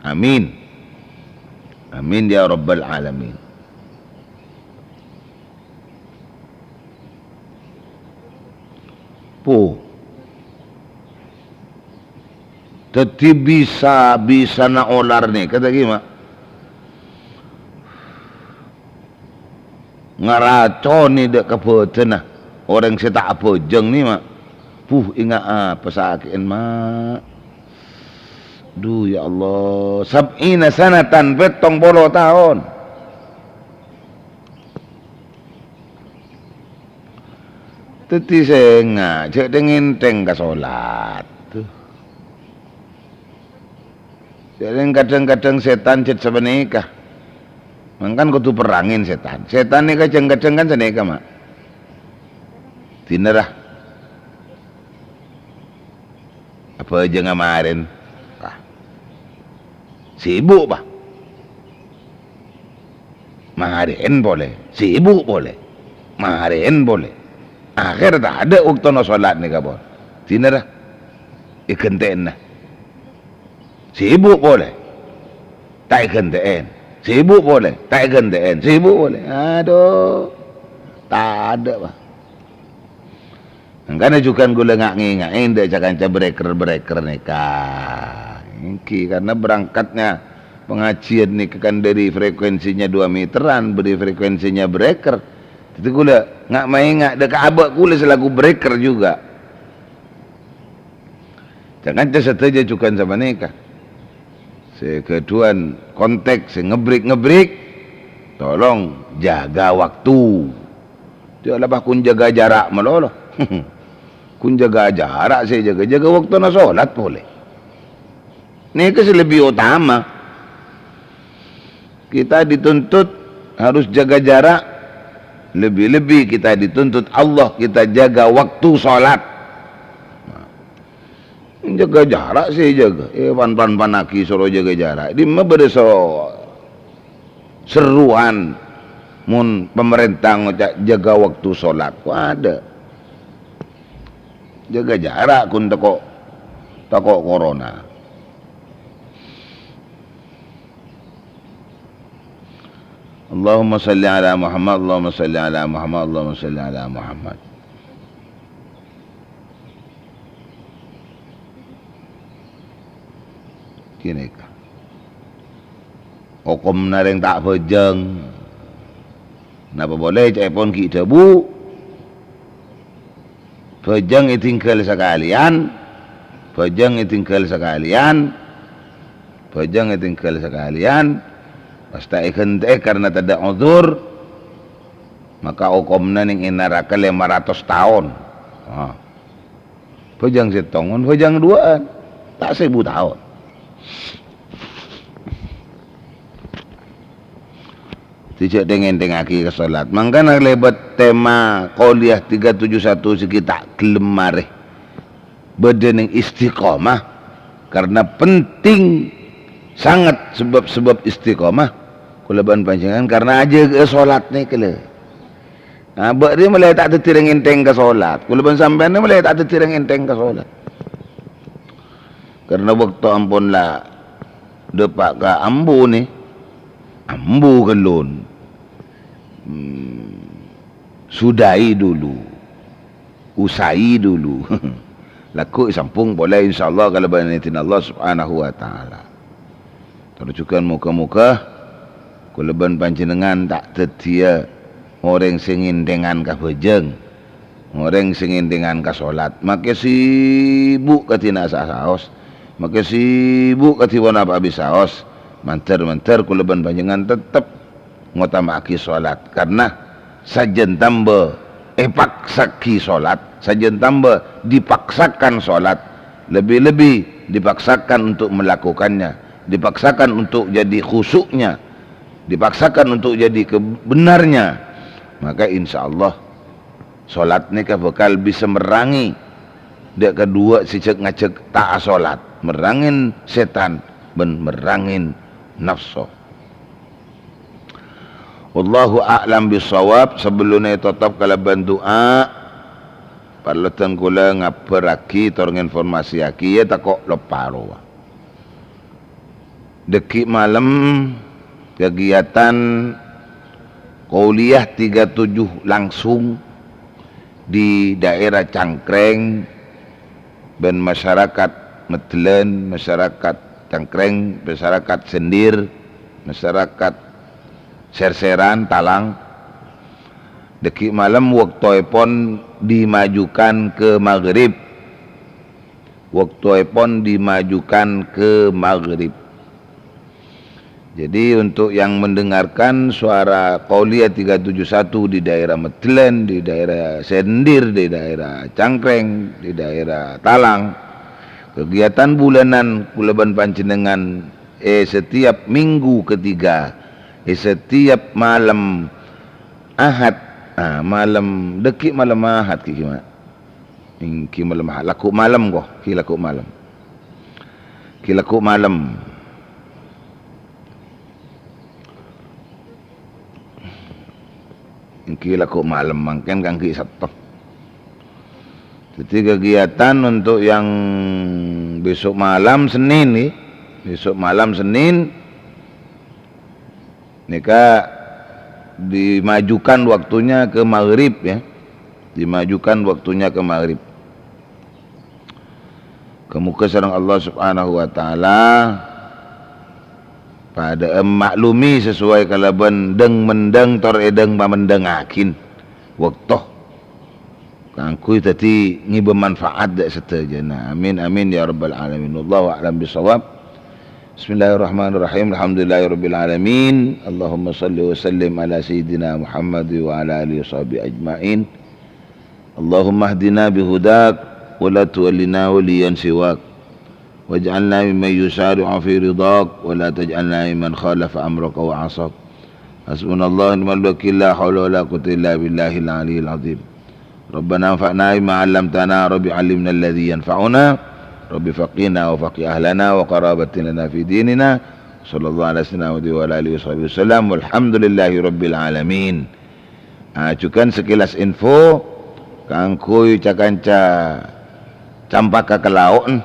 Amin. Amin ya rabbal alamin. Pu. Dhâddhi bisa-bisana olar nèka, dhâddhi, Ma', ngaraconè dâ' ka bhâdhânna orèng sè ta' abhâjâng nè, Ma'. Buh, enga' apa sakè'en, Ma'. Dhu, ya Allah, sab'ina sanatan, pèttong polo taon. Dhâddhi sènga', jhâ' dhing-ènthèng ka solat. Jhâ' dhing-kadhâng-kadhâng sètan jhât sapanèka. Mangkana kodhu perrangè sètan. Sètan nèka jhâng-kadhâng kan sanèka, Ma'. Dinah ra. Bhâjângnga marèn, bâh. Sibuk, bâh. Marèn polè, sibuk polè. Marèn polè. Akhèr tadâ' bâktona sholat nèka, pon. Dinah ra èghântè'ana. Sibuk polè. Ta' èghântè'è. Sibuk polè. Ta' èghântè'è. Sibuk polè. Adu. Tadâ', bâh. Mangkana jhughân kaulâ nga'-, ngènga'è dâ' ca-kanca breaker-breaker nèka. Èngghi, karena berangkatnya pengajian nèka kan dari frekuensinya dua meteran, bâri' frekuensinya breaker. Dhâddhi kaulâ nga'-, maènga' dâ' ka abâ' kaulâ selaku breaker juga. Ca-kanca sadhâjâ jhughân sapanèka. Sè ghâdhuwân kontak, sè ngebrik-ngebrik, tolong jaga waktu. Jhâ' la bâh kun jaga jarak malolo. Kun jaga jarak sè èjâgâ, jâgâ bâktona sholat polè. Nèka sè lebbi utama. Kita dituntut harus jaga jarak, lebbi-lebbi kita dituntut Allah, kita jaga waktu sholat. Nah, jaga jarak sè èjâgâ. Eh, pan-, pan-, panaghi soro jaga jarak. Dimma bâdâ so-, seruan mon pemerintah ngoca' jaga waktu sholat? Tadâ'. Jaga jarak, kun tako', tako' corona. Allahumma shalli ala Muhammad, Allahumma shalli ala Muhammad, Allahumma shalli ala Muhammad. Ghânèka. Hokomma rèng ta' bhâjâng. Napa polè ca'èpon ghi' dhâbu? Bhâjâng ètinggal sakalèyan, bhâjâng ètinggal sakalèyan, bhâjâng ètinggal sakalèyan, pas ta' èghântè'è karna tadâ' ojhur, maka hokomma nèng è naraka lèma ratos taon. Ah. Bhâjâng sèttong, bhâjâng duwâ'ân, ta' sèbu taon. Dhi-, jhâ' dhing-èndhingngaghi ka sholat. Mangkana lèbât tema Qauliyah tiga tujuh satu sè ghi' ta' ghellem marè. Bâdâ nèng istiqomah. Karena penting sangat sebab-sebab istiqomah. Kaulâ bân panjhennengngan karena ajâgâ'â sholat nèka lho. Nah, bâ' rèya malè ta' dhâddhi rèng ènthèng ka sholat. Kaulâ bân sampèyan malè ta' dhâddhi rèng ènthèng ka sholat. Karena bâkto ampon la dâpa' ka ambu nè. Ambu ghâllun. Hmm. Sudahi dulu. Usahi dulu. Lagghu' èsambhung polè, insyaallah, kalabân idin Allah Subhanahu wa Ta'ala. Tor jhughân moghâ-moghâ kaulâ bân panjhennengngan ta' dhâddhiyâ orèng sè ngènthèngan ka bhâjâng, orèng sè ngènthèngan ka sholat. Makè sibuk kadhi na'-, sa-, saos, makè sibuk kadhi ponapa'a bisaos. Mandhâr-mandhâr kaulâ bân panjhennengngan tettep ngotama'aghi sholat, karna sajân tamba èpaksa'aghi sholat, sajân tamba dipaksakan sholat, lebih-lebih dipaksakan untuk melakukannya, dipaksakan untuk jadi khusyuknya, dipaksakan untuk jadi kebenarnya, maka insyaallah sholat nèka bhâkal bisa merrangi dâ' kaduwâ sè jhâk-ngajhâk ta' asolat, merrangin sètan bân merrangin nafso. Wallahu a'lam bissawab. Sabellunna ètotop kalabân du'a, parloddhân kaulâ ngabhârraghi tor ngènformasiyaghi, yâ tako' loppa rowa. Dhâggi' malem kegiatan Qauliyah tiga tujuh langsung di daerah Cangkreng, bân masyarakat Meddhellân, masyarakat Cangkreng, masyarakat Sendir, masyarakat Serseran, Talang. Dhâggi' malem waktoèpon dimajukan ke maghrib. Waktoèpon dimajukan ke maghrib. Jadi, untuk yang mendengarkan suara Qauliyah tiga tujuh satu di daerah Meddhellân, di daerah Sendir, di daerah Cangkreng, di daerah Talang, kegiatan bulanan kaulâ bân panjhennengngan, eh, setiap minggu ketiga, eh, setiap malam Ahad, ah, malem, dhâggi' malem Ahad, ghi, ghi, Ma'. Èngghi malem Ahad, lagghu' malem, ko, ghi, lagghu' malem. Èngghi lagghu' malem. Èngghi lagghu' malem mangkèn kaangghuy Sabtu. Jadi kegiatan untuk yang besok malam Senin nih, besok malam Senin nèka dimajukan waktunya ke maghrib ya, dimajukan waktunya ke maghrib. Moghâ-moghâ sareng Allah Subhanahu wa Ta'ala padâ'â maklumi sesuai kalabân dhâng-mendhâng tor èdhâng-pamendhângaghi bâkto kaangghuy dhâddhi ngibâ manfaat dâ' sadhâjâna. Amin, amin, ya rabbal alamin. Wallahu a'lam bishawab. Bismillahirrahmanirrahim. Alhamdulillahirabbil alamin. Allahumma shalli wa sallim ala sayyidina Muhammad wa ala alihi wa sahbihi ajma'in. Allahumma hdina bihudak, wa la tuwallina waliyan siwak. Waj'alna mimman yusari'u fi ridak, wa la taj'alna mimman khalafa amraka wa asak. Hasbunallah wa ni'mal wakil, la haula wa la quwwata illa billahil aliyyil azim. Rabbana anfa'na bima 'allamtana, Rabbi 'allimna alladzi yanfa'una, Rabbi faqihna wa faqih ahlana wa qarabatin lana fi dinina. Sallallahu ala sayyidina Muhammad wa ala alihi wa sahbihi wasallam. Walhamdulillahi rabbil alamin. Ah, jhughân sekilas info kaangghuy ca-kanca Campaka Kalao'en,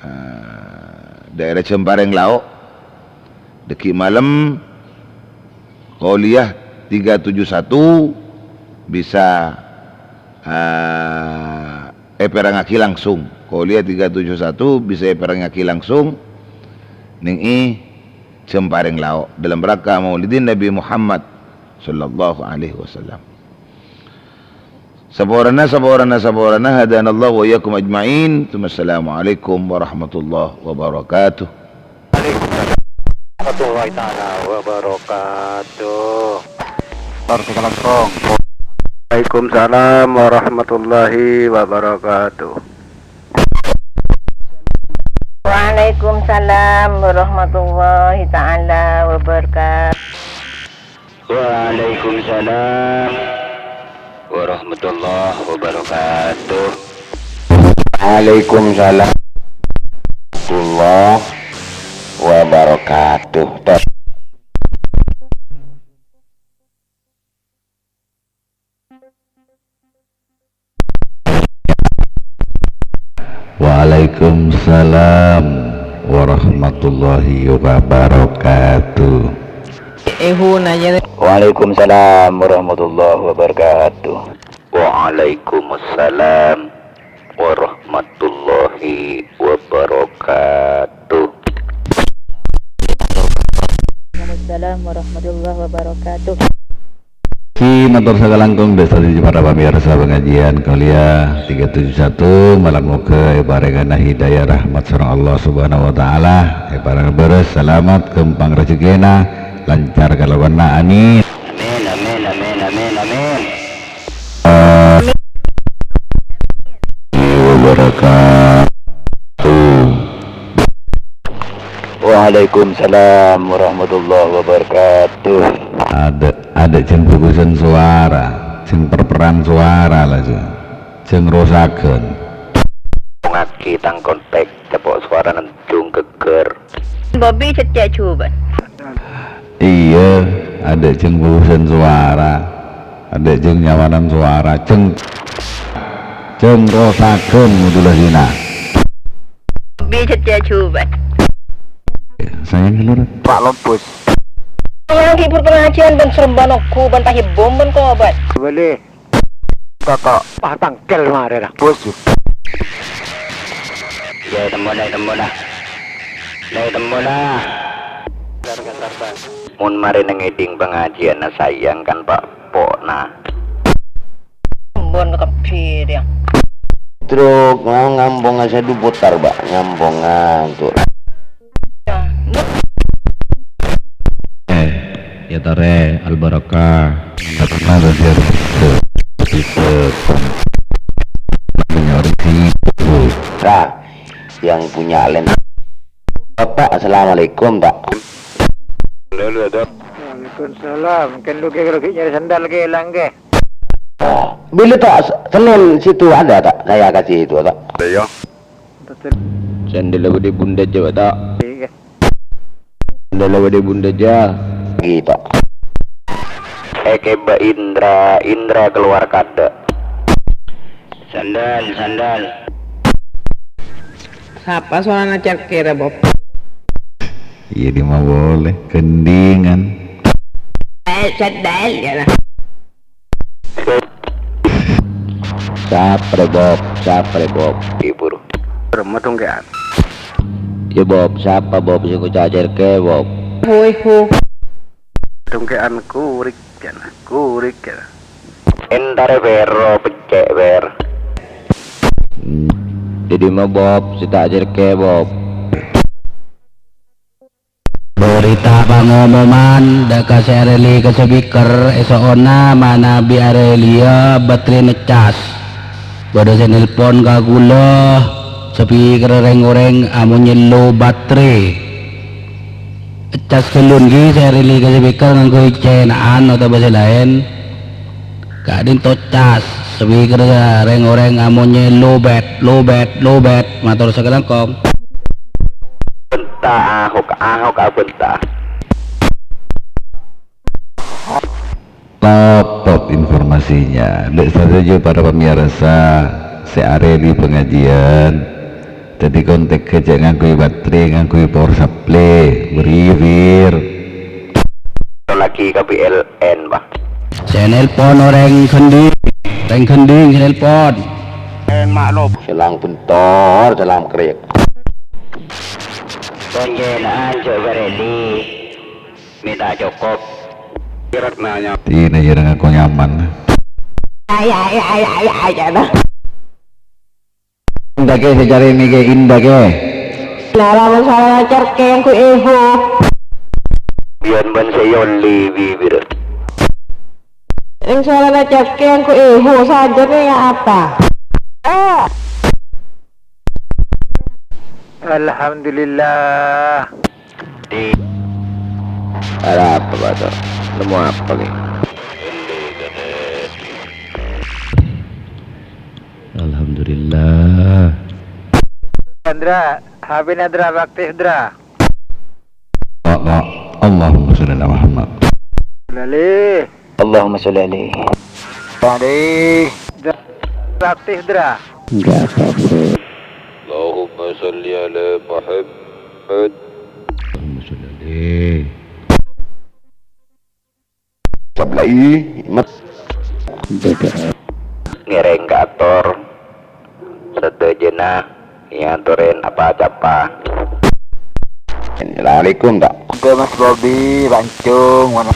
ah, daerah Jempareng Lao', dhâggi' malem Kuliah tiga tujuh satu bisa, ah, èpèrengngaghi langsung. Kuliah tiga tujuh satu bisa èpèrengngaghi langsung neng è Jempareng Lao' dalam rangka Maulidin Nabi Muhammad sallallahu alaihi wasallam. Saporana, saporana, saporana, hadanallahu wa iyyakum ajma'in. Tsumma assalamualaikum warahmatullahi wabarakatuh. Waalaikumsalam warahmatullahi taala wabarakatuh. Tor sakalangkong. Waalaikumsalam warahmatullahi wabarakatuh. Waalaikumsalam warahmatullahi taala wabarakatuh. Waalaikumsalam warahmatullahi wabarakatuh. Waalaikumsalam warahmatullahi wabarakatuh. Waalaikumsalam warahmatullahi wabarakatuh. Waalaikumsalam warahmatullahi wabarakatuh. Waalaikumsalam warahmatullahi wabarakatuh. Waalaikumsalam warahmatullahi wabarakatuh. Mator sakalangkong, dâ' sadhâjâ para pamèyarsa pangajiân kuliah tiga tujuh satu, malem moghâ èparèngana hidayah rahmat sareng Allah Subhanahu wa Ta'ala, èparèngana bârâs, salamet, ghâmpang rejekkèna, lancar kalakowanna. Amin. Amin, amin, amin, amin, amin. Wabarakatuh. Waalaikumsalam warahmatullahi wabarakatuh. Adâ', adâ' jhâng bhâghusân sowara, jhâng per-peran sowara la, jhâng, jhâng rosaghân. Ngaghi tang kontak, capo' sowarana jhung ghâggâr. Bobi cecek juban. Iyâ, adâ' jhâng bhâghusân sowara, adâ' jhâng nyawanan sowara, jhâng, jhâng rosaghân modhulasina. Bobi cecek juban. Sayang, Lur. Pak Lompus. Yang hibur pengajian ban seremban oku ban tahibbum ban kobat. Boleh. Kakak, patangkel marè ra. Bos. Dâ' temmo, dâ' temmo, dâ'. Dâ' temmo, dâ'. Mon marè neng èdhing pangajiânna sayang kan pa'-eppona. Bon kabbhi, Diyang. Truk, oh, ngamponga sè du putar, Pak. Ngamponga, tuh. Eh, ya tare, al-barakah. Punya orang sini. Nah, yang punya alen. Bapak, assalamualaikum, Pak. Waalaikumsalam. Kan lu kayak lagi nyari sendal kayak hilang, kayak. Ah, bila tak Senin situ ada tak? Saya kasih itu tak? Ada ya. Dândâla bâdâ bundâ jâ, Pak, ta'? Dândâla bâdâ bundâ jâ. Gitu. Èkèbâ Indra, Indra keluar kaddhâ'. Sandal, sandal. Sapa sowarana cèrkè rè, Bob? Iyâ, dimma polè. Gendhingan. Sandal, sandal, ya lah. Sapa rè, Bob? Sapa rè, Bob? Ibu. Remma dongke'an. Iyâ, Bob. Sapa, Bob, sè ngoca' cèrkè, Bob? Hoi, ho. Dongke'an kurik, kan? Kurik, kan? Entarè pèro peccè', pèr. Hmm. Dâddhi ma, Bob, sè ta' cèrkè, Bob. Berita pangumuman dâ' ka sè arèli ka speaker, èso'ona manabi arèliya baterena cas. Bâdâ sè nelpon ka kaulâ, speaker rèng-orèng amonyè low baterai. Cas ghâllu ghi sè arèli ka speaker ngangghuy cèna'an otabâ sè laèn. Ka'dinto cas, speaker rèng-orèng amonyè lobet, lobet, lobet. Mator sakalangkong. Benta, ahok, ahok, abenta. Totop informasinya. Dâ' sadhâjâ para pamèyarsa sè arèli pangajiân. Dâddhi kontak jhâ' ngangghuy baterai, ngangghuy power supply, bâriyâ, Bir. Lagi ka B L N, Pak. Sè nelpon orèng ghândhing, orèng ghândhing sè nelpon. Orèng ma'lop. Selang bentor, selang krik. Panjhennengngan jhâ' bârâli. Mènta cokop. Kira nanya. Tina jârèng aku nyaman. Ay, ay, ay, ay, ay, ay, nah. Inda kè, sè carè mè' kè, Inda kè. Lara mon sala cèrkè ngangghuy eho. Biyan bân sè yoli bibir. Ing sala cèrkè ngangghuy eho sajâ nè ya apa? Ah. Alhamdulillah. Ada apa, Pak Tor? Nemu apa, nih? Alhamdulillah. Andra, H P-na Dra, aktif, Dra. Kok, kok. Allahumma sholli ala Muhammad. Lali. Allahumma sholli alaihi. Tadi. Dra-, aktif, Dra. Enggak apa, Bro. Allahumma sholli ala Muhammad. Allahumma sholli alaihi. Sablai, mat. Beda. Ngèrèng kaator sadhâjâna, èyatorè apa-capa. Assalamualaikum, Kak. Oke, Mas Bobi, Pancung, mana?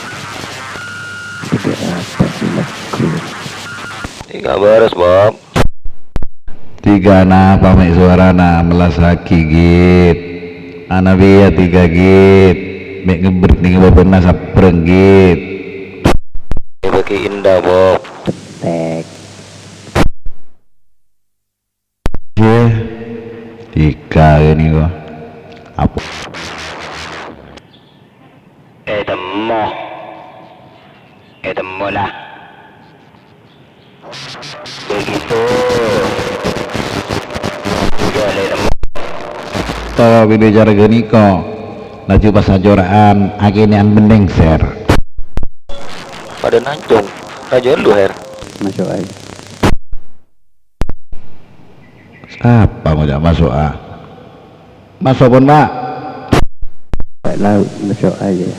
Beda apa sih, Mas? Tiga baris, Bob. Tiga napa mè' sowarana mellasaghi, git? Ana biya tiga, git. Mè' ngebrek neng bâbâna sabreng, git. Bagi indah, Bob. Petek. Ye. Tiga ini kok. Apa? Ètemmo. Ètemmo, lah. Begitu. Tiga, lah, ètemmo. Tawa bibicara ganèka, laju pas ajora'an, akènè'an bendheng, Sèr. Padâ nancong, rajâ lu, Her. Maso' aè. Sapa ngoca' maso'a? Maso' pon, Pak. Pak Laut, maso' aè.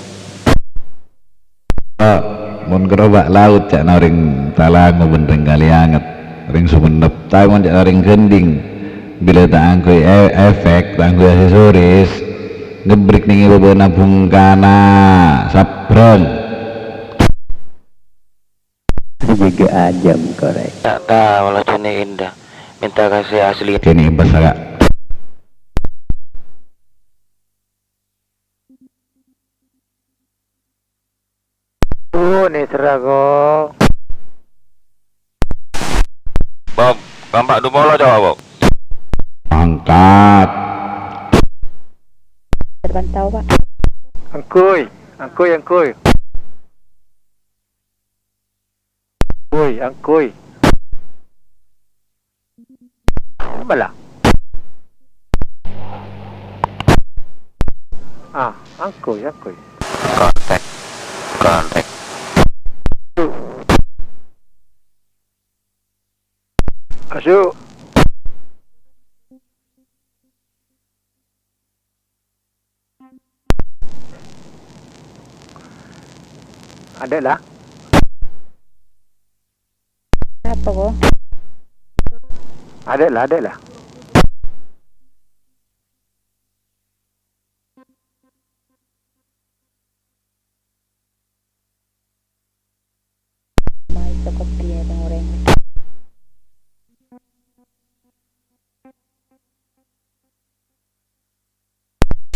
Pak, mon karo Pak Laut, ca'na orèng Talango bân rèng Kalianget, orèng Sumenep. Tapè mon ca'na orèng Gending, bilâ ta' angghuy e-, efek, ta' angghuy aksesoris, ngebrek neng è bâbâna bhungkana, sabreng. Jâgâ ajâm, korèk. Ta' tao lacunè Indah. Mènta ka sè asli. Kènè' bâsa, Kak. Oh, nè sera, kok. Bob, kampak dupolo coba, Bob. Angkat. Terpantau, Pak. Angghuy, angghuy, angghuy. Woi, angghuy. Bâlâ. Ah, angghuy, angghuy. Kontak. Kontak. Asu. Adek la. Apa ko? Adek la, adek la. Mai soko piye reng-oreng?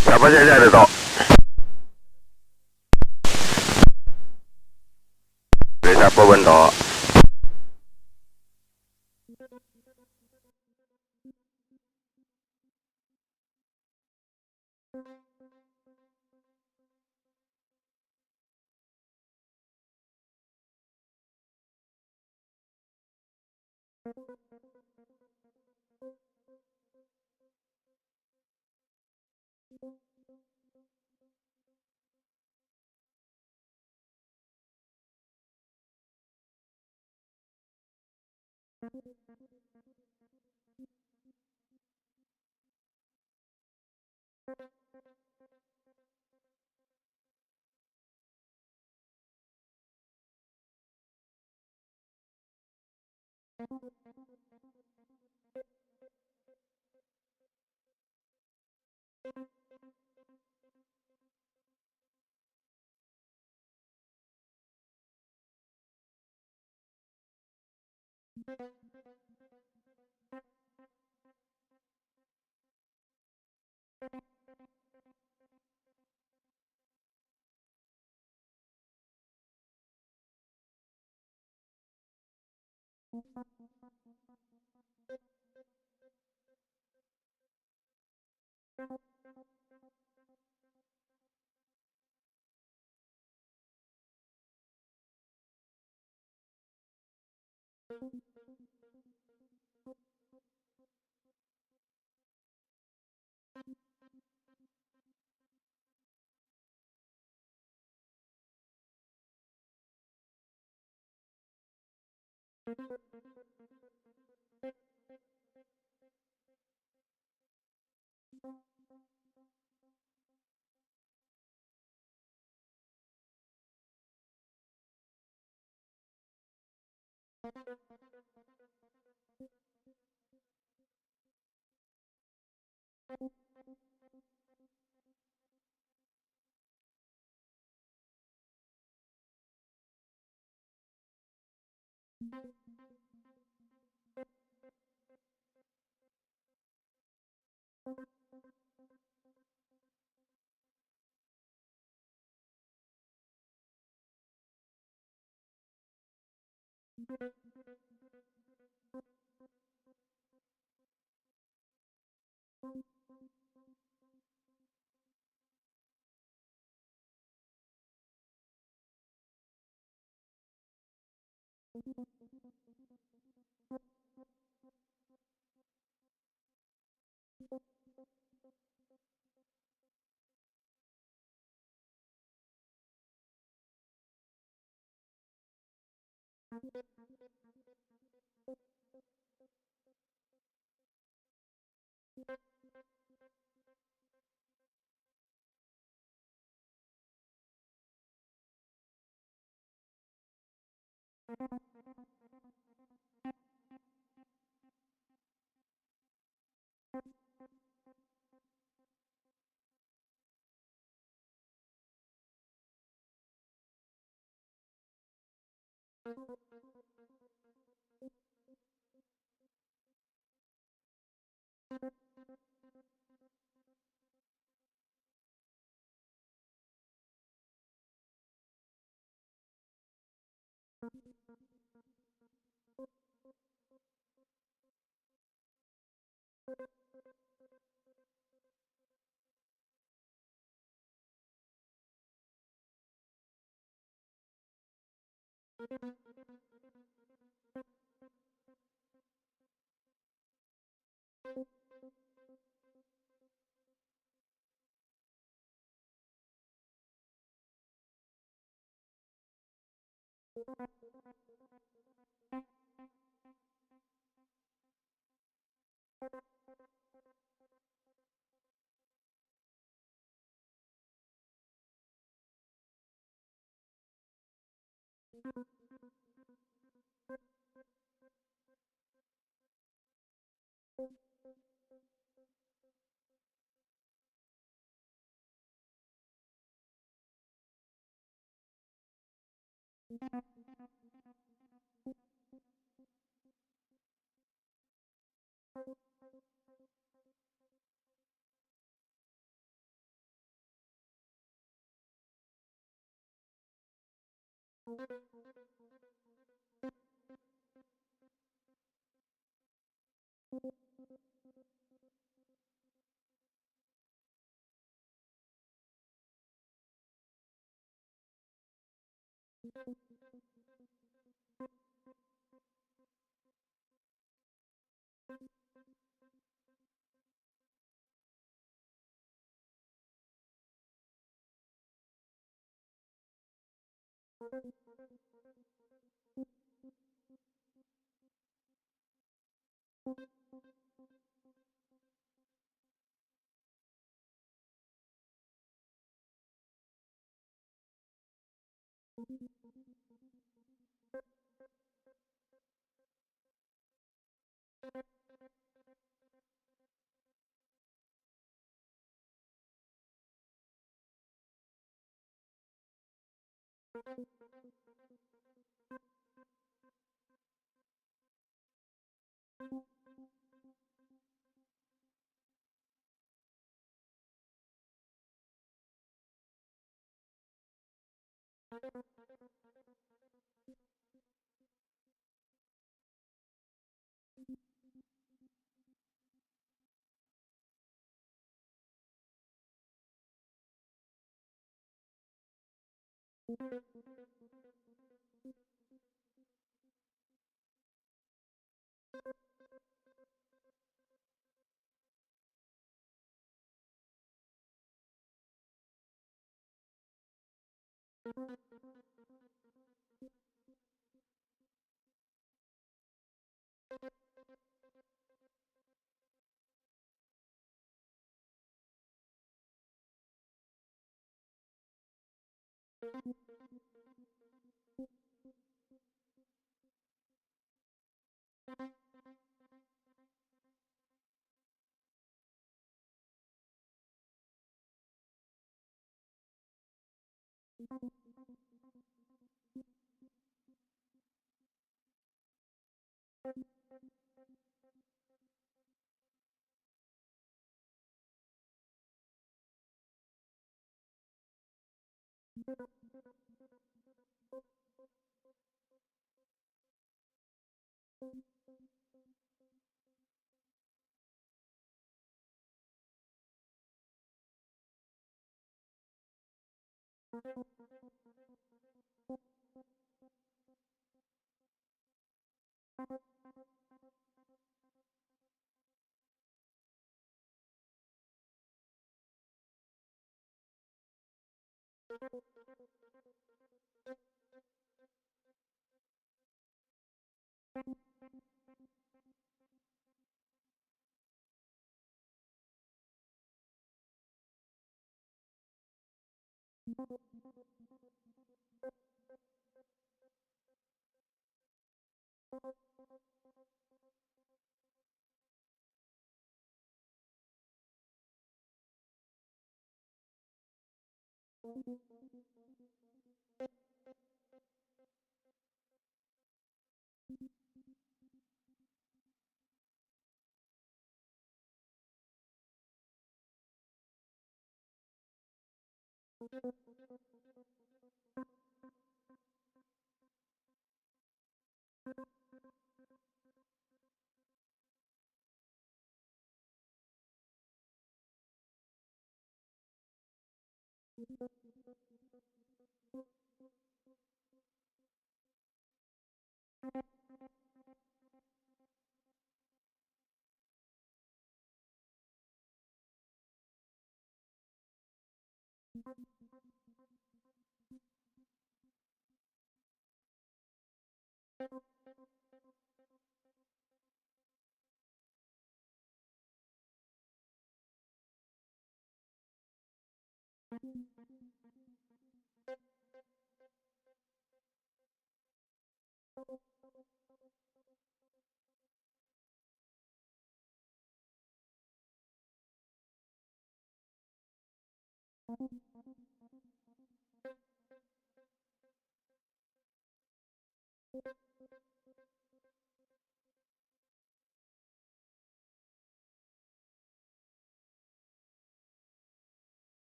Sapa sè jârèya, To'? Dâri sapa bân, To'?